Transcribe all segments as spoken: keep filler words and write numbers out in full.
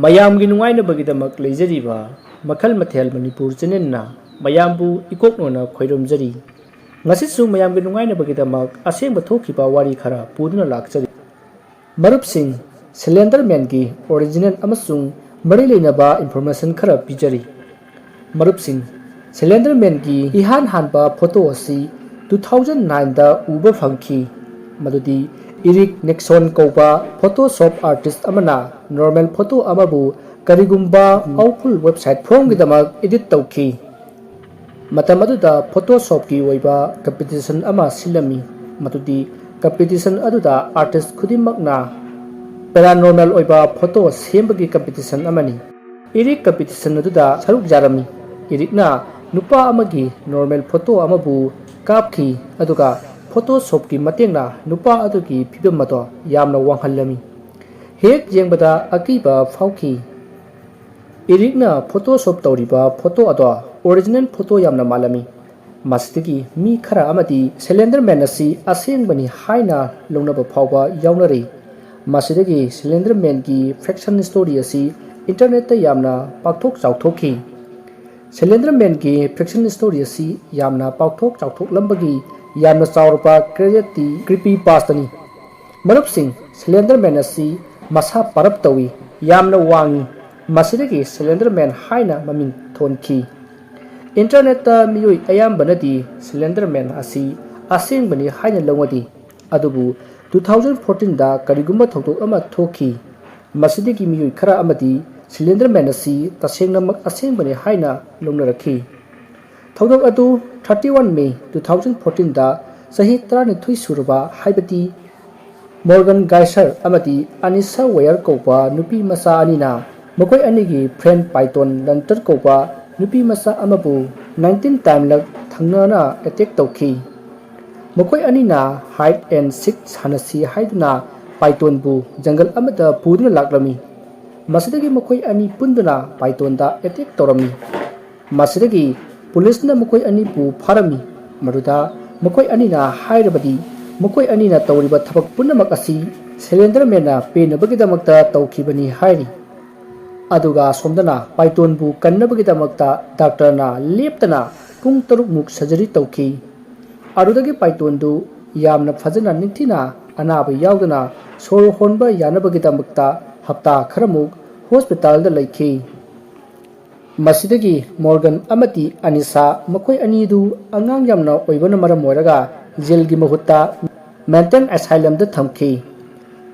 ꯃꯌꯥꯝꯒꯤ ꯅꯨꯡꯉꯥꯏꯅꯕꯒꯤꯗꯃꯛ ꯂꯩꯖꯔꯤꯕ ꯃꯈꯜ ꯃꯊꯦꯜ ꯃꯅꯤꯄꯨꯔ ꯆꯦꯅꯦꯜꯅ ꯃꯌꯥꯝꯕꯨ ꯏꯀꯣꯛꯅꯣꯅ ꯈꯣꯏꯔꯨꯝꯖꯔꯤ꯫ ꯉꯁꯤꯁꯨ ꯃꯌꯥꯝꯒꯤ ꯅꯨꯡꯉꯥꯏꯅꯕꯒꯤꯗꯃꯛ ꯑꯁꯦꯡꯕ ꯊꯣꯛꯈꯤꯕ ꯋꯥꯔꯤ ꯈꯔ ꯄꯨꯗꯨꯅ ꯂꯥꯛꯆꯔꯤ꯫ ꯃꯔꯨꯞꯁꯤꯡ, ꯁꯦꯂꯦꯟꯗꯔ ꯃꯦꯟꯒꯤ ꯑꯣꯔꯤꯖꯤꯅꯦꯜ ꯑꯃꯁꯨꯡ ꯃꯔꯤ ꯂꯩꯅꯕ ꯏꯟꯐꯣꯔꯃꯦꯁꯟ ꯈꯔ ꯄꯤꯖꯔꯤ꯫ ꯃꯔꯨꯞꯁꯤꯡ, ꯁꯦꯂꯦꯟꯗꯔ ꯃꯦꯟꯒꯤ ꯏꯍꯥꯟ ꯍꯥꯟꯕ ꯐꯣꯇꯣ ꯑꯁꯤ two thousand nineꯗ ꯎꯕ ꯐꯪꯈꯤ, ꯃꯗꯨꯗꯤ ꯏꯔꯤꯛ ꯅꯤꯛꯁꯣꯟ ꯀꯧꯕ ꯐꯣꯇꯣꯁꯣꯞ ꯑꯥꯔꯇꯤꯁ ꯑꯃꯅ ꯅꯣꯔꯃꯦꯜ ꯐꯣꯇꯣ ꯑꯃꯕꯨ ꯀꯔꯤꯒꯨꯝꯕ ꯄꯥꯋꯔꯐꯨꯜ ꯋꯦꯕꯁꯥꯏꯠ ꯐꯣꯔꯝꯒꯤꯗꯃꯛ ꯏꯗꯤꯠ ꯇꯧꯈꯤ꯫ ꯃꯇꯝ ꯑꯗꯨꯗ ꯐꯣꯇꯣꯁꯣꯞꯀꯤ ꯑꯣꯏꯕ ꯀꯝꯄꯤꯇꯤꯁꯟ ꯑꯃ ꯁꯤꯜꯂꯝꯃꯤ, ꯃꯗꯨꯗꯤ ꯀꯝꯄꯤꯇꯤꯁꯟ ꯑꯗꯨꯗ ꯑꯥꯔꯇꯤꯁ ꯈꯨꯗꯤꯡꯃꯛꯅ ꯄꯦꯔꯥꯅꯣꯔꯃꯦꯜ ꯑꯣꯏꯕ ꯐꯣꯇꯣ ꯁꯦꯝꯕꯒꯤ ꯀꯝꯄꯤꯇꯤꯁꯟ ꯑꯃꯅꯤ꯫ ꯏꯔꯤꯛ ꯀꯝꯄꯤꯇꯤꯁꯟ ꯑꯗꯨꯗ ꯁꯔꯨꯛ ꯌꯥꯔꯝꯃꯤ꯫ ꯏꯔꯤꯛꯅ ꯅꯨꯄꯥ ꯑꯃꯒꯤ ꯅꯣꯔꯃꯦꯜ ꯐꯣꯇꯣ ꯑꯃꯕꯨ ꯀꯥꯞꯈꯤ, ꯑꯗꯨꯒ ꯐꯣꯇꯣꯁꯣꯞꯀꯤ ꯃꯇꯦꯡꯅ ꯅꯨꯄꯥ ꯑꯗꯨꯒꯤ ꯐꯤꯕꯝ ꯑꯗꯣ ꯌꯥꯝꯅ ꯋꯥꯡꯍꯜꯂꯝꯃꯤ꯫ ꯍꯦꯛ ꯌꯦꯡꯕꯗ ꯑꯀꯤꯕ ꯐꯥꯎꯈꯤ꯫ ꯏꯔꯤꯛꯅ ꯐꯣꯇꯣꯁꯣꯞ ꯇꯧꯔꯤꯕ ꯐꯣꯇꯣ ꯑꯗꯣ ꯑꯣꯔꯤꯖꯤꯅꯦꯜ ꯐꯣꯇꯣ ꯌꯥꯝꯅ ꯃꯥꯜꯂꯝꯃꯤ꯫ ꯃꯁꯤꯗꯒꯤ ꯃꯤ ꯈꯔ ꯑꯃꯗꯤ ꯁꯦꯂꯦꯟꯗꯔ ꯃꯦꯟ ꯑꯁꯤ ꯑꯁꯦꯡꯕꯅꯤ ꯍꯥꯏꯅ ꯂꯧꯅꯕ ꯐꯥꯎꯕ ꯌꯥꯎꯅꯔꯤ꯫ ꯃꯁꯤꯗꯒꯤ ꯁꯦꯂꯦꯟꯗꯔ ꯃꯦꯟꯒꯤ ꯐꯤꯛꯁꯟ ꯁ꯭ꯇꯣꯔꯤ ꯑꯁꯤ ꯏꯟꯇꯔꯅꯦꯠꯇ ꯌꯥꯝꯅ ꯄꯥꯛꯊꯣꯛ ꯆꯥꯎꯊꯣꯛꯈꯤ꯫ ꯁꯦꯂꯦꯟꯗꯔ ꯃꯦꯟꯒꯤ ꯐꯤꯛꯁꯟ ꯁ꯭ꯇꯣꯔꯤ ꯑꯁꯤ ꯌꯥꯝꯅ ꯄꯥꯛꯊꯣꯛ ꯆꯥꯎꯊꯣꯛꯂꯝꯕꯒꯤ ꯌꯥꯝꯅ ꯆꯥꯎꯔꯕ ꯀ꯭ꯔꯦꯗꯤꯠꯇꯤ ꯀ꯭ꯔꯤꯄꯤ ꯄꯥꯁꯇꯅꯤ꯫ ꯃꯔꯨꯞꯁꯤꯡ, ꯁꯦꯂꯦꯟꯗꯔ ꯃꯦꯟ ꯑꯁꯤ ꯃꯁꯥ ꯄꯥꯔꯞ ꯇꯧꯏ, ꯌꯥꯝꯅ ꯋꯥꯡꯏ꯫ ꯃꯁꯤꯗꯒꯤ ꯁꯦꯂꯦꯟꯗꯔ ꯃꯦꯟ ꯍꯥꯏꯅ ꯃꯃꯤꯡ ꯊꯣꯟꯈꯤ꯫ ꯏꯟꯇꯔꯅꯦꯠꯇ ꯃꯤꯑꯣꯏ ꯑꯌꯥꯝꯕꯅꯗꯤ ꯁꯦꯂꯦꯟꯗꯔ ꯃꯦꯟ ꯑꯁꯤ ꯑꯁꯦꯡꯕꯅꯤ ꯍꯥꯏꯅ ꯂꯧꯅꯗꯦ, ꯑꯗꯨꯕꯨ two thousand fourteenꯗ ꯀꯔꯤꯒꯨꯝꯕ ꯊꯧꯗꯣꯛ ꯑꯃ ꯊꯣꯛꯈꯤ꯫ ꯃꯁꯤꯗꯒꯤ ꯃꯤꯑꯣꯏ ꯈꯔ ꯑꯃꯗꯤ ꯁꯦꯂꯦꯟꯗꯔ ꯃꯦꯟ ꯑꯁꯤ ꯇꯁꯦꯡꯅꯃꯛ ꯑꯁꯦꯡꯕꯅꯤ ꯍꯥꯏꯅ ꯂꯧꯅꯔꯛꯈꯤ꯫ ꯊꯧꯗꯣꯛ ꯑꯗꯨ thirty one May two thousand fourteenꯗ ꯆꯍꯤ ꯇꯔꯥꯅꯤꯊꯣꯏ ꯁꯨꯔꯕ, ꯍꯥꯏꯕꯗꯤ ꯃꯣꯔꯒꯟ ꯒꯥꯏꯁꯔ ꯑꯃꯗꯤ ꯑꯅꯤꯁꯥ ꯋꯦꯌꯔ ꯀꯧꯕ ꯅꯨꯄꯤ ꯃꯆꯥ ꯑꯅꯤꯅ ꯃꯈꯣꯏ ꯑꯅꯤꯒꯤ ꯐ꯭ꯔꯦꯟ ꯄꯥꯏꯇꯣꯟ ꯂꯟꯇꯔ ꯀꯧꯕ ꯅꯨꯄꯤ ꯃꯆꯥ ꯑꯃꯕꯨ nineteen timeꯂꯛ ꯊꯪꯅꯅ ꯑꯦꯇꯦꯛ ꯇꯧꯈꯤ꯫ ꯃꯈꯣꯏ ꯑꯅꯤꯅ hide and seek ꯁꯥꯟꯅꯁꯤ ꯍꯥꯏꯗꯨꯅ ꯄꯥꯏꯇꯣꯟꯕꯨ ꯖꯪꯒꯜ ꯑꯃꯗ ꯄꯨꯗꯨꯅ ꯂꯥꯛꯂꯝꯃꯤ꯫ ꯃꯁꯤꯗꯒꯤ ꯃꯈꯣꯏ ꯑꯅꯤ ꯄꯨꯟꯗꯨꯅ ꯄꯥꯏꯇꯣꯟꯗ ꯑꯦꯇꯦꯛ ꯇꯧꯔꯝꯃꯤ꯫ ꯃꯁꯤꯗꯒꯤ ꯄꯨꯂꯤꯁꯅ ꯃꯈꯣꯏ ꯑꯅꯤꯕꯨ ꯐꯥꯔꯝꯃꯤ꯫ ꯃꯗꯨꯗ ꯃꯈꯣꯏ ꯑꯅꯤꯅ ꯍꯥꯏꯔꯕꯗꯤ ꯃꯈꯣꯏ ꯑꯅꯤꯅ ꯇꯧꯔꯤꯕ ꯊꯕꯛ ꯄꯨꯝꯅꯃꯛ ꯑꯁꯤ ꯁꯦꯂꯦꯟꯗꯔ ꯃꯦꯟꯅ ꯄꯦꯟꯅꯕꯒꯤꯗꯃꯛꯇ ꯇꯧꯈꯤꯕꯅꯤ ꯍꯥꯏꯔꯤ꯫ ꯑꯗꯨꯒ ꯁꯣꯝꯗꯅ ꯄꯥꯏꯇꯣꯟꯕꯨ ꯀꯟꯅꯕꯒꯤꯗꯃꯛꯇ ꯗꯥꯛꯇꯔꯅ ꯂꯦꯞꯇꯅ ꯄꯨꯡ ꯇꯔꯨꯛꯃꯨꯛ ꯁꯔꯖꯔꯤ ꯇꯧꯈꯤ꯫ ꯑꯗꯨꯗꯒꯤ ꯄꯥꯏꯇꯣꯟꯗꯨ ꯌꯥꯝꯅ ꯐꯖꯅ ꯅꯤꯡꯊꯤꯅ ꯑꯅꯥꯕ ꯌꯥꯎꯗꯅ ꯁꯣꯔ ꯍꯣꯟꯕ ꯌꯥꯅꯕꯒꯤꯗꯃꯛꯇ ꯍꯞꯇꯥ ꯈꯔꯃꯨꯛ ꯍꯣꯁꯄꯤꯇꯥꯜꯗ ꯂꯩꯈꯤ꯫ ꯃꯁꯤꯗꯒꯤ ꯃꯣꯔꯒꯟ ꯑꯃꯗꯤ ꯑꯅꯤꯁꯥ, ꯃꯈꯣꯏ ꯑꯅꯤꯗꯨ ꯑꯉꯥꯡ ꯌꯥꯝꯅ ꯑꯣꯏꯕꯅ ꯃꯔꯝ ꯑꯣꯏꯔꯒ ꯖꯦꯜꯒꯤ ꯃꯍꯨꯠꯇ ꯃꯦꯟꯇꯦꯜ ꯑꯦꯁꯥꯏꯂꯝꯗ ꯊꯝꯈꯤ꯫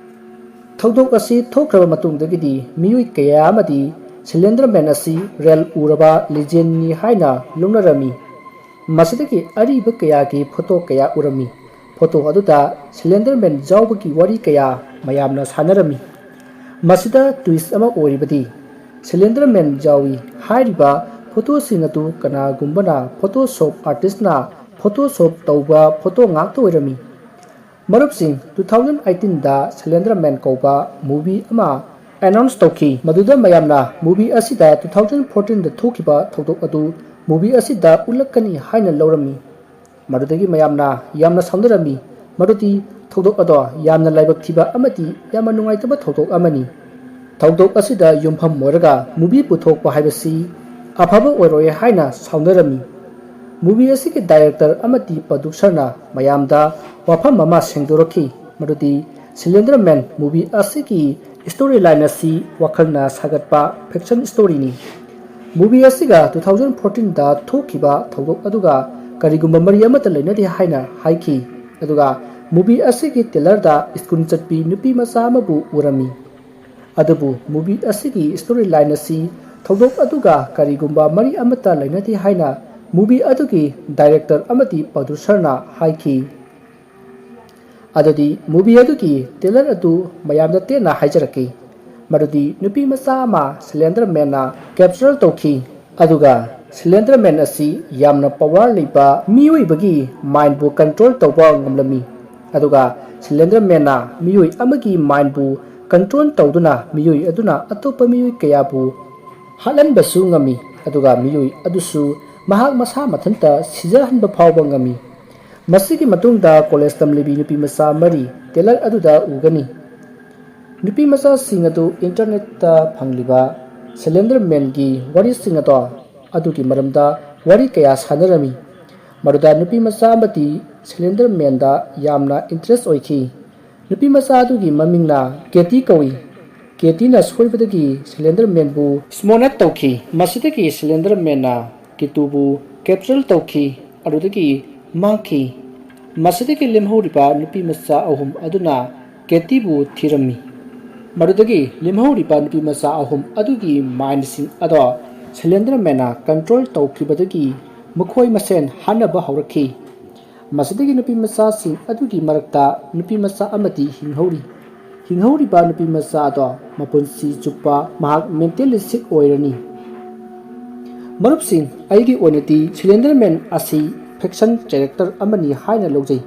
ꯊꯧꯗꯣꯛ ꯑꯁꯤ ꯊꯣꯛꯈ꯭ꯔꯕ ꯃꯇꯨꯡꯗꯒꯤꯗꯤ ꯃꯤꯑꯣꯏ ꯀꯌꯥ ꯑꯃꯗꯤ ꯁꯤꯂꯦꯟꯗꯔ ꯃꯦꯟ ꯑꯁꯤ ꯔꯦꯜ ꯎꯔꯕ ꯂꯤꯖꯦꯟꯅꯤ ꯍꯥꯏꯅ ꯂꯧꯅꯔꯝꯃꯤ꯫ ꯃꯁꯤꯗꯒꯤ ꯑꯔꯤꯕ ꯀꯌꯥꯒꯤ ꯐꯣꯇꯣ ꯀꯌꯥ ꯎꯔꯝꯃꯤ꯫ ꯐꯣꯇꯣ ꯑꯗꯨꯗ ꯁꯤꯂꯦꯟꯗꯔ ꯃꯦꯟ ꯌꯥꯎꯕꯒꯤ ꯋꯥꯔꯤ ꯀꯌꯥ ꯃꯌꯥꯝꯅ ꯁꯥꯟꯅꯔꯝꯃꯤ꯫ ꯃꯁꯤꯗ ꯇ꯭ꯋꯤꯁ ꯑꯃ ꯑꯣꯏꯔꯤꯕꯗꯤ ꯁꯤꯂꯦꯟꯗꯔ ꯃꯦꯟ ꯌꯥꯎꯏ ꯍꯥꯏꯔꯤꯕ ꯐꯣꯇꯣꯁꯤꯡ ꯑꯗꯨ ꯀꯅꯥꯒꯨꯝꯕꯅ ꯐꯣꯇꯣꯁꯣꯞ ꯑꯥꯔꯇꯤꯁꯅ ꯐꯣꯇꯣꯁꯣꯞ ꯇꯧꯕ ꯐꯣꯇꯣ ꯉꯥꯛꯇ ꯑꯣꯏꯔꯝꯃꯤ꯫ ꯃꯔꯨꯞꯁꯤꯡ, ꯇꯨ ꯊꯥꯎꯖꯟ ꯑꯩꯠꯇꯤꯟꯗ ꯁꯤꯂꯦꯟꯗꯔ ꯃꯦꯟ ꯀꯧꯕ ꯃꯨꯚꯤ ꯑꯃ ꯑꯦꯅꯥꯎꯟꯁ ꯇꯧꯈꯤ꯫ ꯃꯗꯨꯗ ꯃꯌꯥꯝꯅ ꯃꯨꯚꯤ ꯑꯁꯤꯗ ꯇꯨ ꯊꯥꯎꯖꯟ ꯐꯣꯔꯇꯤꯟꯗ ꯊꯣꯛꯈꯤꯕ ꯊꯧꯗꯣꯛ ꯑꯗꯨ ꯃꯨꯚꯤ ꯑꯁꯤꯗ ꯎꯠꯂꯛꯀꯅꯤ ꯍꯥꯏꯅ ꯂꯧꯔꯝꯃꯤ꯫ ꯃꯗꯨꯗꯒꯤ ꯃꯌꯥꯝꯅ ꯌꯥꯝꯅ ꯁꯥꯎꯅꯔꯝꯃꯤ꯫ ꯃꯗꯨꯗꯤ ꯊꯧꯗꯣꯛ ꯑꯗꯣ ꯌꯥꯝꯅ ꯂꯥꯏꯕꯛ ꯊꯤꯕ ꯑꯃꯗꯤ ꯌꯥꯝꯅ ꯅꯨꯡꯉꯥꯏꯇꯕ ꯊꯧꯗꯣꯛ ꯑꯃꯅꯤ꯫ ꯊꯧꯗꯣꯛ ꯑꯁꯤꯗ ꯌꯨꯝꯐꯝ ꯑꯣꯏꯔꯒ ꯃꯨꯚꯤ ꯄꯨꯊꯣꯛꯄ ꯍꯥꯏꯕꯁꯤ ꯑꯐꯕ ꯑꯣꯏꯔꯣꯏ ꯍꯥꯏꯅ ꯁꯥꯎꯅꯔꯝꯃꯤ꯫ ꯃꯨꯚꯤ ꯑꯁꯤꯒꯤ ꯗꯥꯏꯔꯦꯛꯇꯔ ꯑꯃꯗꯤ ꯄ꯭ꯔꯣꯗ꯭ꯌꯨꯁꯔꯅ ꯃꯌꯥꯝꯗ ꯋꯥꯐꯝ ꯑꯃ ꯁꯦꯡꯗꯣꯔꯛꯈꯤ, ꯃꯗꯨꯗꯤ ꯁꯤꯂꯦꯟꯗꯔ ꯃꯦꯟ ꯃꯨꯚꯤ ꯑꯁꯤꯒꯤ ꯁ꯭ꯇꯣꯔꯤ ꯂꯥꯏꯟ ꯑꯁꯤ ꯋꯥꯈꯜꯅ ꯁꯥꯒꯠꯄ ꯐꯤꯛꯁꯟ ꯁ꯭ꯇꯣꯔꯤꯅꯤ꯫ ꯃꯨꯚꯤ ꯑꯁꯤꯒ ꯇꯨ ꯊꯥꯎꯖꯟ ꯐꯣꯔꯇꯤꯟꯗ ꯊꯣꯛꯈꯤꯕ ꯊꯧꯗꯣꯛ ꯑꯗꯨꯒ ꯀꯔꯤꯒꯨꯝꯕ ꯃꯔꯤ ꯑꯃꯠꯇ ꯂꯩꯅꯗꯦ ꯍꯥꯏꯅ ꯍꯥꯏꯈꯤ꯫ ꯑꯗꯨꯒ ꯃꯨꯚꯤ ꯑꯁꯤꯒꯤ ꯇ꯭ꯔꯦꯂꯔꯗ ꯁ꯭ꯀꯨꯜ ꯆꯠꯄꯤ ꯅꯨꯄꯤ ꯃꯆꯥ ꯑꯃꯕꯨ ꯎꯔꯝꯃꯤ꯫ ꯑꯗꯨꯕꯨ ꯃꯨꯚꯤ ꯑꯁꯤꯒꯤ ꯁ꯭ꯇꯣꯔꯤ ꯂꯥꯏꯟ ꯑꯁꯤ ꯊꯧꯗꯣꯛ ꯑꯗꯨꯒ ꯀꯔꯤꯒꯨꯝꯕ ꯃꯔꯤ ꯑꯃꯠꯇ ꯂꯩꯅꯗꯦ ꯍꯥꯏꯅ ꯃꯨꯚꯤ ꯑꯗꯨꯒꯤ ꯗꯥꯏꯔꯦꯛꯇꯔ ꯑꯃꯗꯤ ꯄ꯭ꯔꯣꯗ꯭ꯌꯨꯁꯔꯅ ꯍꯥꯏꯈꯤ꯫ ꯑꯗꯨꯗꯤ ꯃꯨꯚꯤ ꯑꯗꯨꯒꯤ ꯇ꯭ꯔꯦꯂꯔ ꯑꯗꯨ ꯃꯌꯥꯝꯗ ꯇꯦꯟꯅ ꯍꯥꯏꯖꯔꯛꯀꯦ꯫ ꯃꯗꯨꯗꯤ ꯅꯨꯄꯤ ꯃꯆꯥ ꯑꯃ ꯁꯤꯂꯦꯟꯗꯔ ꯃꯦꯟꯅ ꯀꯦꯞꯆꯔ ꯇꯧꯈꯤ꯫ ꯑꯗꯨꯒ ꯁꯤꯂꯦꯟꯗꯔ ꯃꯦꯟ ꯑꯁꯤ ꯌꯥꯝꯅ ꯄꯋꯥꯔ ꯂꯩꯕ ꯃꯤꯑꯣꯏꯕꯒꯤ ꯃꯥꯏꯟꯕꯨ ꯀꯟꯇ꯭ꯔꯣꯜ ꯇꯧꯕ ꯉꯝꯂꯝꯃꯤ꯫ ꯑꯗꯨꯒ ꯁꯤꯂꯦꯟꯗꯔ ꯃꯦꯟꯅ ꯃꯤꯑꯣꯏ ꯑꯃꯒꯤ ꯃꯥꯏꯟꯕꯨ ꯀꯟꯇ꯭ꯔꯣꯜ ꯇꯧꯗꯨꯅ ꯃꯤꯑꯣꯏ ꯑꯗꯨꯅ ꯑꯇꯣꯞꯄ ꯃꯤꯑꯣꯏ ꯀꯌꯥꯕꯨ ꯍꯥꯠꯍꯟꯕꯁꯨ ꯉꯝꯃꯤ꯫ ꯑꯗꯨꯒ ꯃꯤꯑꯣꯏ ꯑꯗꯨꯁꯨ ꯃꯍꯥꯛ ꯃꯁꯥ ꯃꯊꯟꯇ ꯁꯤꯖꯍꯟꯕ ꯐꯥꯎꯕ ꯉꯝꯃꯤ꯫ ꯃꯁꯤꯒꯤ ꯃꯇꯨꯡꯗ ꯀꯣꯂꯦꯖ ꯇꯝꯂꯤꯕꯤ ꯅꯨꯄꯤ ꯃꯆꯥ ꯃꯔꯤ ꯇ꯭ꯔꯦꯂꯔ ꯑꯗꯨꯗ ꯎꯒꯅꯤ꯫ ꯅꯨꯄꯤ ꯃꯆꯥꯁꯤꯡ ꯑꯗꯨ ꯏꯟꯇꯔꯅꯦꯠꯇ ꯐꯪꯂꯤꯕ ꯁꯦꯂꯦꯟꯗꯔ ꯃꯦꯟꯒꯤ ꯋꯥꯔꯤꯁꯤꯡ ꯑꯗꯣ ꯑꯗꯨꯒꯤ ꯃꯔꯝꯗ ꯋꯥꯔꯤ ꯀꯌꯥ ꯁꯥꯟꯅꯔꯝꯃꯤ꯫ ꯃꯗꯨꯗ ꯅꯨꯄꯤ ꯃꯆꯥ ꯑꯃꯗꯤ ꯁꯦꯂꯦꯟꯗꯔ ꯃꯦꯟꯗ ꯌꯥꯝꯅ ꯏꯟꯇꯔꯦꯁ ꯑꯣꯏꯈꯤ꯫ ꯅꯨꯄꯤ ꯃꯆꯥ ꯑꯗꯨꯒꯤ ꯃꯃꯤꯡꯅ ꯀꯦꯇꯤ ꯀꯧꯏ꯫ ꯀꯦꯇꯤꯅ ꯁꯣꯏꯕꯗꯒꯤ ꯁꯦꯂꯦꯟꯗꯔ ꯃꯦꯟꯕꯨ ꯁ꯭ꯃꯣꯅꯦꯠ ꯇꯧꯈꯤ꯫ ꯃꯁꯤꯗꯒꯤ ꯁꯦꯂꯦꯟꯗꯔ ꯃꯦꯟꯅ ꯀꯤꯇꯨꯕꯨ ꯀꯦꯞꯆꯔ ꯇꯧꯈꯤ꯫ ꯑꯗꯨꯗꯒꯤ ꯃꯥꯡꯈꯤ꯫ ꯃꯁꯤꯗꯒꯤ ꯂꯦꯝꯍꯧꯔꯤꯕ ꯅꯨꯄꯤ ꯃꯆꯥ ꯑꯍꯨꯝ ꯑꯗꯨꯅ ꯀꯦꯇꯤꯕꯨ ꯊꯤꯔꯝꯃꯤ꯫ ꯃꯗꯨꯗꯒꯤ ꯂꯦꯝꯍꯧꯔꯤꯕ ꯅꯨꯄꯤ ꯃꯆꯥ ꯑꯍꯨꯝ ꯑꯗꯨꯒꯤ ꯃꯥꯏꯟꯁꯤꯡ ꯑꯗꯣ ꯁꯦꯂꯦꯟꯗꯔ ꯃꯦꯟꯅ ꯀꯟꯇ꯭ꯔꯣꯜ ꯇꯧꯈꯤꯕꯗꯒꯤ ꯃꯈꯣꯏ ꯃꯁꯦꯟ ꯍꯥꯠꯅꯕ ꯍꯧꯔꯛꯈꯤ꯫ ꯃꯁꯤꯗꯒꯤ ꯅꯨꯄꯤ ꯃꯆꯥꯁꯤꯡ ꯑꯗꯨꯒꯤ ꯃꯔꯛꯇ ꯅꯨꯄꯤ ꯃꯆꯥ ꯑꯃꯗꯤ ꯍꯤꯡꯍꯧꯔꯤ꯫ ꯍꯤꯡꯍꯧꯔꯤꯕ ꯅꯨꯄꯤ ꯃꯆꯥ ꯑꯗꯣ ꯃꯄꯨꯟꯁꯤ ꯆꯨꯞꯄ ꯃꯍꯥꯛ ꯃꯦꯟꯇꯦꯜꯂꯤ ꯁꯤꯛ ꯑꯣꯏꯔꯅꯤ꯫ ꯃꯔꯨꯞꯁꯤꯡ, ꯑꯩꯒꯤ ꯑꯣꯏꯅꯗꯤ ꯁꯤꯂꯤꯟꯗꯔ ꯃꯦꯟ ꯑꯁꯤ ꯐꯤꯛꯁꯟ ꯀꯦꯔꯦꯛꯇꯔ ꯑꯃꯅꯤ ꯍꯥꯏꯅ ꯂꯧꯖꯩ꯫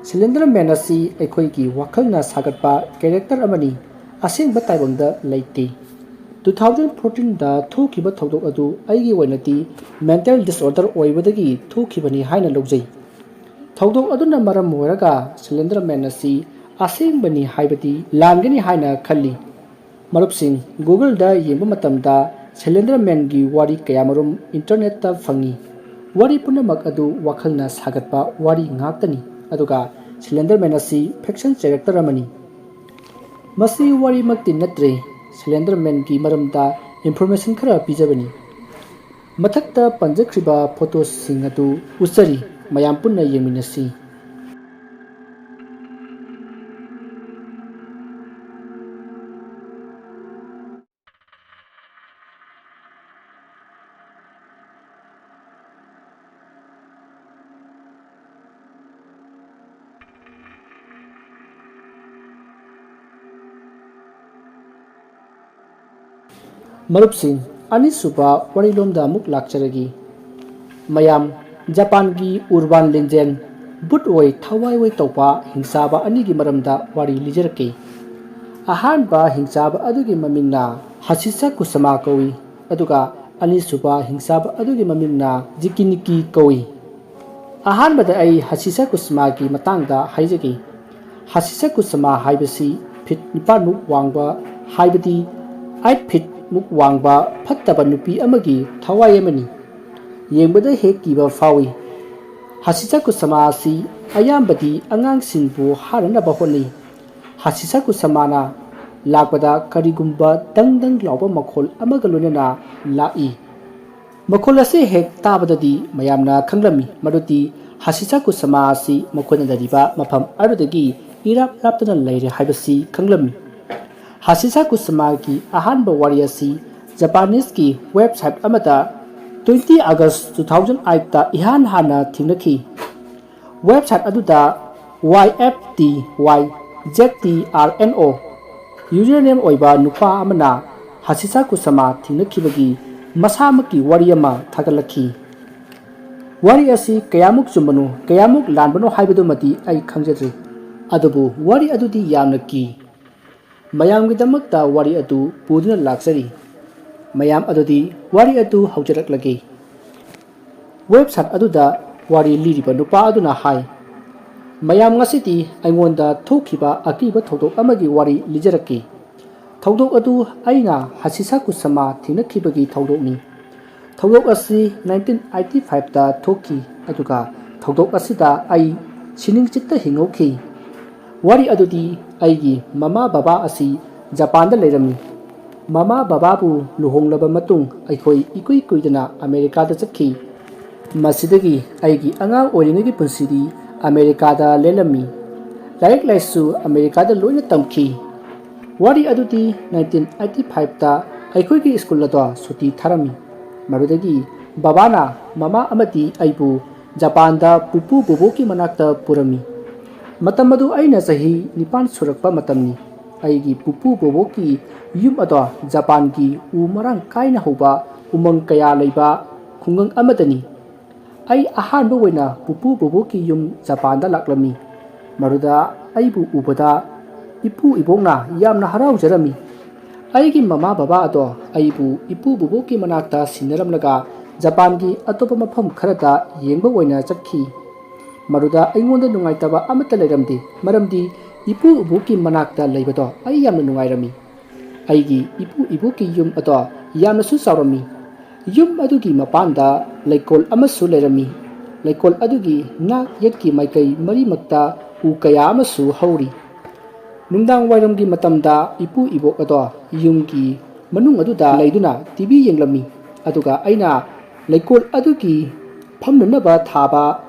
ꯁꯤꯂꯤꯟꯗꯔ ꯃꯦꯟ ꯑꯁꯤ ꯑꯩꯈꯣꯏꯒꯤ ꯋꯥꯈꯜꯅ ꯁꯥꯒꯠꯄ ꯀꯦꯔꯦꯛꯇꯔ ꯑꯃꯅꯤ, ꯑꯁꯦꯡꯕ ꯇꯥꯏꯕꯪꯗ ꯂꯩꯇꯦ꯫ ꯇꯨ ꯊꯥꯎꯖꯟ ꯐꯣꯔꯇꯤꯟꯗ ꯊꯣꯛꯈꯤꯕ ꯊꯧꯗꯣꯛ ꯑꯗꯨ ꯑꯩꯒꯤ ꯑꯣꯏꯅꯗꯤ ꯃꯦꯟꯇꯦꯜ ꯗꯤꯁꯑꯣꯔꯗꯔ ꯑꯣꯏꯕꯗꯒꯤ ꯊꯣꯛꯈꯤꯕꯅꯤ ꯍꯥꯏꯅ ꯂꯧꯖꯩ꯫ ꯊꯧꯗꯣꯛ ꯑꯗꯨꯅ ꯃꯔꯝ ꯑꯣꯏꯔꯒ ꯁꯤꯂꯤꯟꯗꯔ ꯃꯦꯟ ꯑꯁꯤ ꯑꯁꯦꯡꯕꯅꯤ ꯍꯥꯏꯕꯗꯤ ꯂꯥꯟꯒꯅꯤ ꯍꯥꯏꯅ ꯈꯜꯂꯤ꯫ ꯃꯔꯨꯞꯁꯤꯡ, ꯒꯨꯒꯜꯗ ꯌꯦꯡꯕ ꯃꯇꯝꯗ ꯁꯤꯂꯤꯟꯗꯔ ꯃꯦꯟꯒꯤ ꯋꯥꯔꯤ ꯀꯌꯥꯃꯔꯨꯝ ꯏꯟꯇꯔꯅꯦꯠꯇ ꯐꯪꯏ꯫ ꯋꯥꯔꯤ ꯄꯨꯝꯅꯃꯛ ꯑꯗꯨ ꯋꯥꯈꯜꯅ ꯁꯥꯒꯠꯄ ꯋꯥꯔꯤ ꯉꯥꯛꯇꯅꯤ, ꯑꯗꯨꯒ ꯁꯤꯂꯤꯟꯗꯔ ꯃꯦꯟ ꯑꯁꯤ ꯐꯤꯛꯁꯟ ꯀꯦꯔꯦꯛꯇꯔ ꯑꯃꯅꯤ꯫ ꯃꯁꯤ ꯋꯥꯔꯤꯃꯛꯇꯤ ꯅꯠꯇ꯭ꯔꯦ, ꯁꯤꯂꯤꯟꯗꯔ ꯃꯦꯟꯒꯤ ꯃꯔꯝꯗ ꯏꯟꯐꯣꯔꯃꯦꯁꯟ ꯈꯔ ꯄꯤꯖꯕꯅꯤ꯫ ꯃꯊꯛꯇ ꯄꯟꯖꯈ꯭ꯔꯤꯕ ꯐꯣꯇꯣꯁꯤꯡ ꯑꯗꯨ ꯎꯠꯆꯔꯤ, ꯃꯌꯥꯝ ꯄꯨꯟꯅ ꯌꯦꯡꯃꯤꯟꯅꯁꯤ꯫ ꯃꯔꯨꯞꯁꯤꯡ, ꯑꯅꯤꯁꯨꯕ ꯋꯥꯔꯤꯂꯣꯝꯗ ꯑꯃꯨꯛ ꯂꯥꯛꯆꯔꯒꯦ꯫ ꯃꯌꯥꯝ, ꯖꯄꯥꯟꯒꯤ urban legend, ꯚꯨꯠ ꯑꯣꯏ ꯊꯋꯥꯏ ꯑꯣꯏ ꯇꯧꯕ ꯍꯤꯡꯆꯥꯕ ꯑꯅꯤꯒꯤ ꯃꯔꯝꯗ ꯋꯥꯔꯤ ꯂꯤꯖꯔꯛꯀꯦ꯫ ꯑꯍꯥꯟꯕ ꯍꯤꯡꯆꯥꯕ ꯑꯗꯨꯒꯤ ꯃꯃꯤꯡꯅ ꯍꯁꯤꯁꯥ ꯀꯨꯁꯥꯃꯥ ꯀꯧꯏ, ꯑꯗꯨꯒ ꯑꯅꯤꯁꯨꯕ ꯍꯤꯡꯆꯥꯕ ꯑꯗꯨꯒꯤ ꯃꯃꯤꯡꯅ ꯖꯤꯀꯤꯅꯤꯀꯤ ꯀꯧꯏ꯫ ꯑꯍꯥꯟꯕꯗ ꯑꯩ ꯍꯁꯤꯁꯥ ꯀꯨꯁꯥꯃꯥꯒꯤ ꯃꯇꯥꯡꯗ ꯍꯥꯏꯖꯒꯦ꯫ ꯍꯁꯤꯁꯥ ꯀꯨꯁꯥꯃꯥ ꯍꯥꯏꯕꯁꯤ ꯐꯤꯠ ꯅꯤꯄꯥꯟꯃꯨꯛ ꯋꯥꯡꯕ, ꯍꯥꯏꯕꯗꯤ ꯑꯩꯠ ꯐꯤꯠ ꯃꯨꯛ ꯋꯥꯡꯕ ꯐꯠꯇꯕ ꯅꯨꯄꯤ ꯑꯃꯒꯤ ꯊꯋꯥꯏ ꯑꯃꯅꯤ꯫ ꯌꯦꯡꯕꯗ ꯍꯦꯛ ꯀꯤꯕ ꯐꯥꯎꯏ꯫ ꯍꯥꯁꯤꯁꯥ ꯀꯨꯁꯥꯃꯥ ꯑꯁꯤ ꯑꯌꯥꯝꯕꯗꯤ ꯑꯉꯥꯡꯁꯤꯡꯕꯨ ꯍꯥꯠꯅꯅꯕ ꯍꯣꯠꯅꯩ꯫ ꯍꯥꯁꯤꯁꯥ ꯀꯨꯁꯥꯃꯥꯅ ꯂꯥꯛꯄꯗ ꯀꯔꯤꯒꯨꯝꯕ ꯗꯪ ꯗꯪ ꯂꯥꯎꯕ ꯃꯈꯣꯜ ꯑꯃꯒ ꯂꯣꯏꯅꯅ ꯂꯥꯛꯏ꯫ ꯃꯈꯣꯜ ꯑꯁꯤ ꯍꯦꯛ ꯇꯥꯕꯗꯗꯤ ꯃꯌꯥꯝꯅ ꯈꯪꯂꯝꯃꯤ ꯃꯗꯨꯗꯤ ꯍꯥꯁꯤꯁꯥ ꯀꯨꯁꯥꯃꯥ ꯑꯁꯤ ꯃꯈꯣꯏꯅ ꯂꯩꯔꯤꯕ ꯃꯐꯝ ꯑꯗꯨꯗꯒꯤ ꯏꯔꯥꯞ ꯂꯥꯞꯇꯅ ꯂꯩꯔꯦ ꯍꯥꯏꯕꯁꯤ ꯈꯪꯂꯝꯃꯤ꯫ ꯍꯥꯁꯤꯁꯥ ꯀꯨꯁꯥꯃꯥꯒꯤ ꯑꯍꯥꯟꯕ ꯋꯥꯔꯤ ꯑꯁꯤ ꯖꯄꯥꯅꯤꯁꯀꯤ ꯋꯦꯕꯁꯥꯏꯠ ꯑꯃꯗ twenty August two thousand eight ꯇ ꯏꯍꯥꯟ ꯍꯥꯟꯅ ꯊꯦꯡꯅꯈꯤ꯫ ꯋꯦꯕꯁꯥꯏꯠ ꯑꯗꯨꯗ Y F T Y Z T R N O username ꯑꯣꯏꯕ ꯅꯨꯄꯥ ꯑꯃꯅ ꯍꯥꯁꯤꯁꯥ ꯀꯨꯁꯥꯃꯥ ꯊꯦꯡꯅꯈꯤꯕꯒꯤ ꯃꯁꯥꯃꯛꯀꯤ ꯋꯥꯔꯤ ꯑꯃ ꯊꯥꯒꯠꯂꯛꯈꯤ꯫ ꯋꯥꯔꯤ ꯑꯁꯤ ꯀꯌꯥꯃꯨꯛ ꯆꯨꯝꯕꯅꯣ, ꯀꯌꯥꯃꯨꯛ ꯂꯥꯟꯕꯅꯣ ꯍꯥꯏꯕꯗꯨꯃꯗꯤ ꯑꯩ ꯈꯪꯖꯗ꯭ꯔꯦ, ꯑꯗꯨꯕꯨ ꯋꯥꯔꯤ ꯑꯗꯨꯗꯤ ꯌꯥꯝꯅ ꯀꯤ꯫ ꯃꯌꯥꯝꯒꯤꯗꯃꯛꯇ ꯋꯥꯔꯤ ꯑꯗꯨ ꯄꯨꯗꯨꯅ ꯂꯥꯛꯆꯔꯤ꯫ ꯃꯌꯥꯝ ꯑꯗꯨꯗꯤ ꯋꯥꯔꯤ ꯑꯗꯨ ꯍꯧꯖꯔꯛꯂꯒꯦ꯫ ꯋꯦꯕꯁꯥꯏꯠ ꯑꯗꯨꯗ ꯋꯥꯔꯤ ꯂꯤꯔꯤꯕ ꯅꯨꯄꯥ ꯑꯗꯨꯅ ꯍꯥꯏ, "ꯃꯌꯥꯝ, ꯉꯁꯤꯗꯤ ꯑꯩꯉꯣꯟꯗ ꯊꯣꯛꯈꯤꯕ ꯑꯀꯤꯕ ꯊꯧꯗꯣꯛ ꯑꯃꯒꯤ ꯋꯥꯔꯤ ꯂꯤꯖꯔꯛꯀꯦ꯫ ꯊꯧꯗꯣꯛ ꯑꯗꯨ ꯑꯩꯅ ꯍꯥꯁꯤꯁꯥ ꯀꯨꯁꯥꯃꯥ ꯊꯦꯡꯅꯈꯤꯕꯒꯤ ꯊꯧꯗꯣꯛꯅꯤ꯫ ꯊꯧꯗꯣꯛ ꯑꯁꯤ nineteen eighty five ꯇ ꯊꯣꯛꯈꯤ, ꯑꯗꯨꯒ ꯊꯧꯗꯣꯛ ꯑꯁꯤꯗ ꯑꯩ ꯁꯤꯅꯤꯡꯆꯤꯠꯇ ꯍꯤꯡꯍꯧꯈꯤ꯫ ꯋꯥꯔꯤ ꯑꯗꯨꯗꯤ ꯑꯩꯒꯤ ꯃꯃꯥ ꯕꯕꯥ ꯑꯁꯤ ꯖꯄꯥꯟꯗ ꯂꯩꯔꯝꯃꯤ꯫ ꯃꯃꯥ ꯕꯕꯥꯕꯨ ꯂꯨꯍꯣꯡꯂꯕ ꯃꯇꯨꯡ ꯑꯩꯈꯣꯏ ꯏꯀꯨꯏ ꯀꯨꯏꯗꯅ ꯑꯃꯦꯔꯤꯀꯥꯗ ꯆꯠꯈꯤ꯫ ꯃꯁꯤꯗꯒꯤ ꯑꯩꯒꯤ ꯑꯉꯥꯡ ꯑꯣꯏꯔꯤꯉꯩꯒꯤ ꯄꯨꯟꯁꯤꯗꯤ ꯑꯃꯦꯔꯤꯀꯥꯗ ꯂꯦꯜꯂꯝꯃꯤ꯫ ꯂꯥꯏꯔꯤꯛ ꯂꯥꯏꯁꯨ ꯑꯃꯦꯔꯤꯀꯥꯗ ꯂꯣꯏꯅ ꯇꯝꯈꯤ꯫ ꯋꯥꯔꯤ ꯑꯗꯨꯗꯤ nineteen eighty five ꯇ ꯑꯩꯈꯣꯏꯒꯤ ꯁ꯭ꯀꯨꯜ ꯑꯗꯣ ꯁꯨꯇꯤ ꯊꯥꯔꯝꯃꯤ꯫ ꯃꯗꯨꯗꯒꯤ ꯕꯕꯥꯅ ꯃꯃꯥ ꯑꯃꯗꯤ ꯑꯩꯕꯨ ꯖꯄꯥꯟꯗ ꯄꯨꯄꯨ ꯕꯣꯕꯣꯛꯀꯤ ꯃꯅꯥꯛꯇ ꯄꯨꯔꯝꯃꯤ꯫ ꯃꯇꯝ ꯑꯗꯨ ꯑꯩꯅ ꯆꯍꯤ ꯅꯤꯄꯥꯟ ꯁꯨꯔꯛꯄ ꯃꯇꯝꯅꯤ꯫ ꯑꯩꯒꯤ ꯄꯨꯄꯨ ꯕꯣꯕꯣꯛꯀꯤ ꯌꯨꯝ ꯑꯗꯣ ꯖꯄꯥꯟꯒꯤ ꯎ ꯃꯔꯥꯡ ꯀꯥꯏꯅ ꯍꯧꯕ ꯎꯃꯪ ꯀꯌꯥ ꯂꯩꯕ ꯈꯨꯡꯒꯪ ꯑꯃꯗꯅꯤ꯫ ꯑꯩ ꯑꯍꯥꯟꯕ ꯑꯣꯏꯅ ꯄꯨꯄꯨ ꯕꯣꯕꯣꯛꯀꯤ ꯌꯨꯝ ꯖꯄꯥꯟꯗ ꯂꯥꯛꯂꯝꯃꯤ꯫ ꯃꯗꯨꯗ ꯑꯩꯕꯨ ꯎꯕꯗ ꯏꯄꯨ ꯏꯕꯣꯛꯅ ꯌꯥꯝꯅ ꯍꯔꯥꯎꯖꯔꯝꯃꯤ꯫ ꯑꯩꯒꯤ ꯃꯃꯥ ꯕꯕꯥ ꯑꯗꯣ ꯑꯩꯕꯨ ꯏꯄꯨ ꯕꯣꯕꯣꯛꯀꯤ ꯃꯅꯥꯛꯇ ꯁꯤꯟꯅꯔꯝꯂꯒ ꯖꯄꯥꯟꯒꯤ ꯑꯇꯣꯞꯄ ꯃꯐꯝ ꯈꯔꯗ ꯌꯦꯡꯕ ꯑꯣꯏꯅ ꯆꯠꯈꯤ꯫ ꯃꯗꯨꯗ ꯑꯩꯉꯣꯟꯗ ꯅꯨꯡꯉꯥꯏꯇꯕ ꯑꯃꯠꯇ ꯂꯩꯔꯝꯗꯦ, ꯃꯔꯝꯗꯤ ꯏꯄꯨ ꯏꯕꯣꯛꯀꯤ ꯃꯅꯥꯛꯇ ꯂꯩꯕꯗꯣ ꯑꯩ ꯌꯥꯝꯅ ꯅꯨꯡꯉꯥꯏꯔꯝꯃꯤ꯫ ꯑꯩꯒꯤ ꯏꯄꯨ ꯏꯕꯣꯛꯀꯤ ꯌꯨꯝ ꯑꯗꯣ ꯌꯥꯝꯅꯁꯨ ꯆꯥꯎꯔꯝꯃꯤ꯫ ꯌꯨꯝ ꯑꯗꯨꯒꯤ ꯃꯄꯥꯟꯗ ꯂꯩꯀꯣꯜ ꯑꯃꯁꯨ ꯂꯩꯔꯝꯃꯤ꯫ ꯂꯩꯀꯣꯜ ꯑꯗꯨꯒꯤ ꯅꯥꯛ ꯌꯦꯠꯀꯤ ꯃꯥꯏꯀꯩ ꯃꯔꯤꯃꯛꯇ ꯎ ꯀꯌꯥ ꯑꯃꯁꯨ ꯍꯧꯔꯤ꯫ ꯅꯨꯡꯗꯥꯡ ꯋꯥꯏꯔꯝꯒꯤ ꯃꯇꯝꯗ ꯏꯄꯨ ꯏꯕꯣꯛ ꯑꯗꯣ ꯌꯨꯝꯒꯤ ꯃꯅꯨꯡ ꯑꯗꯨꯗ ꯂꯩꯗꯨꯅ ꯇꯤ ꯚꯤ ꯌꯦꯡꯂꯝꯃꯤ꯫ ꯑꯗꯨꯒ ꯑꯩꯅ ꯂꯩꯀꯣꯜ ꯑꯗꯨꯒꯤ ꯐꯝꯅꯅꯕ ꯊꯥꯕ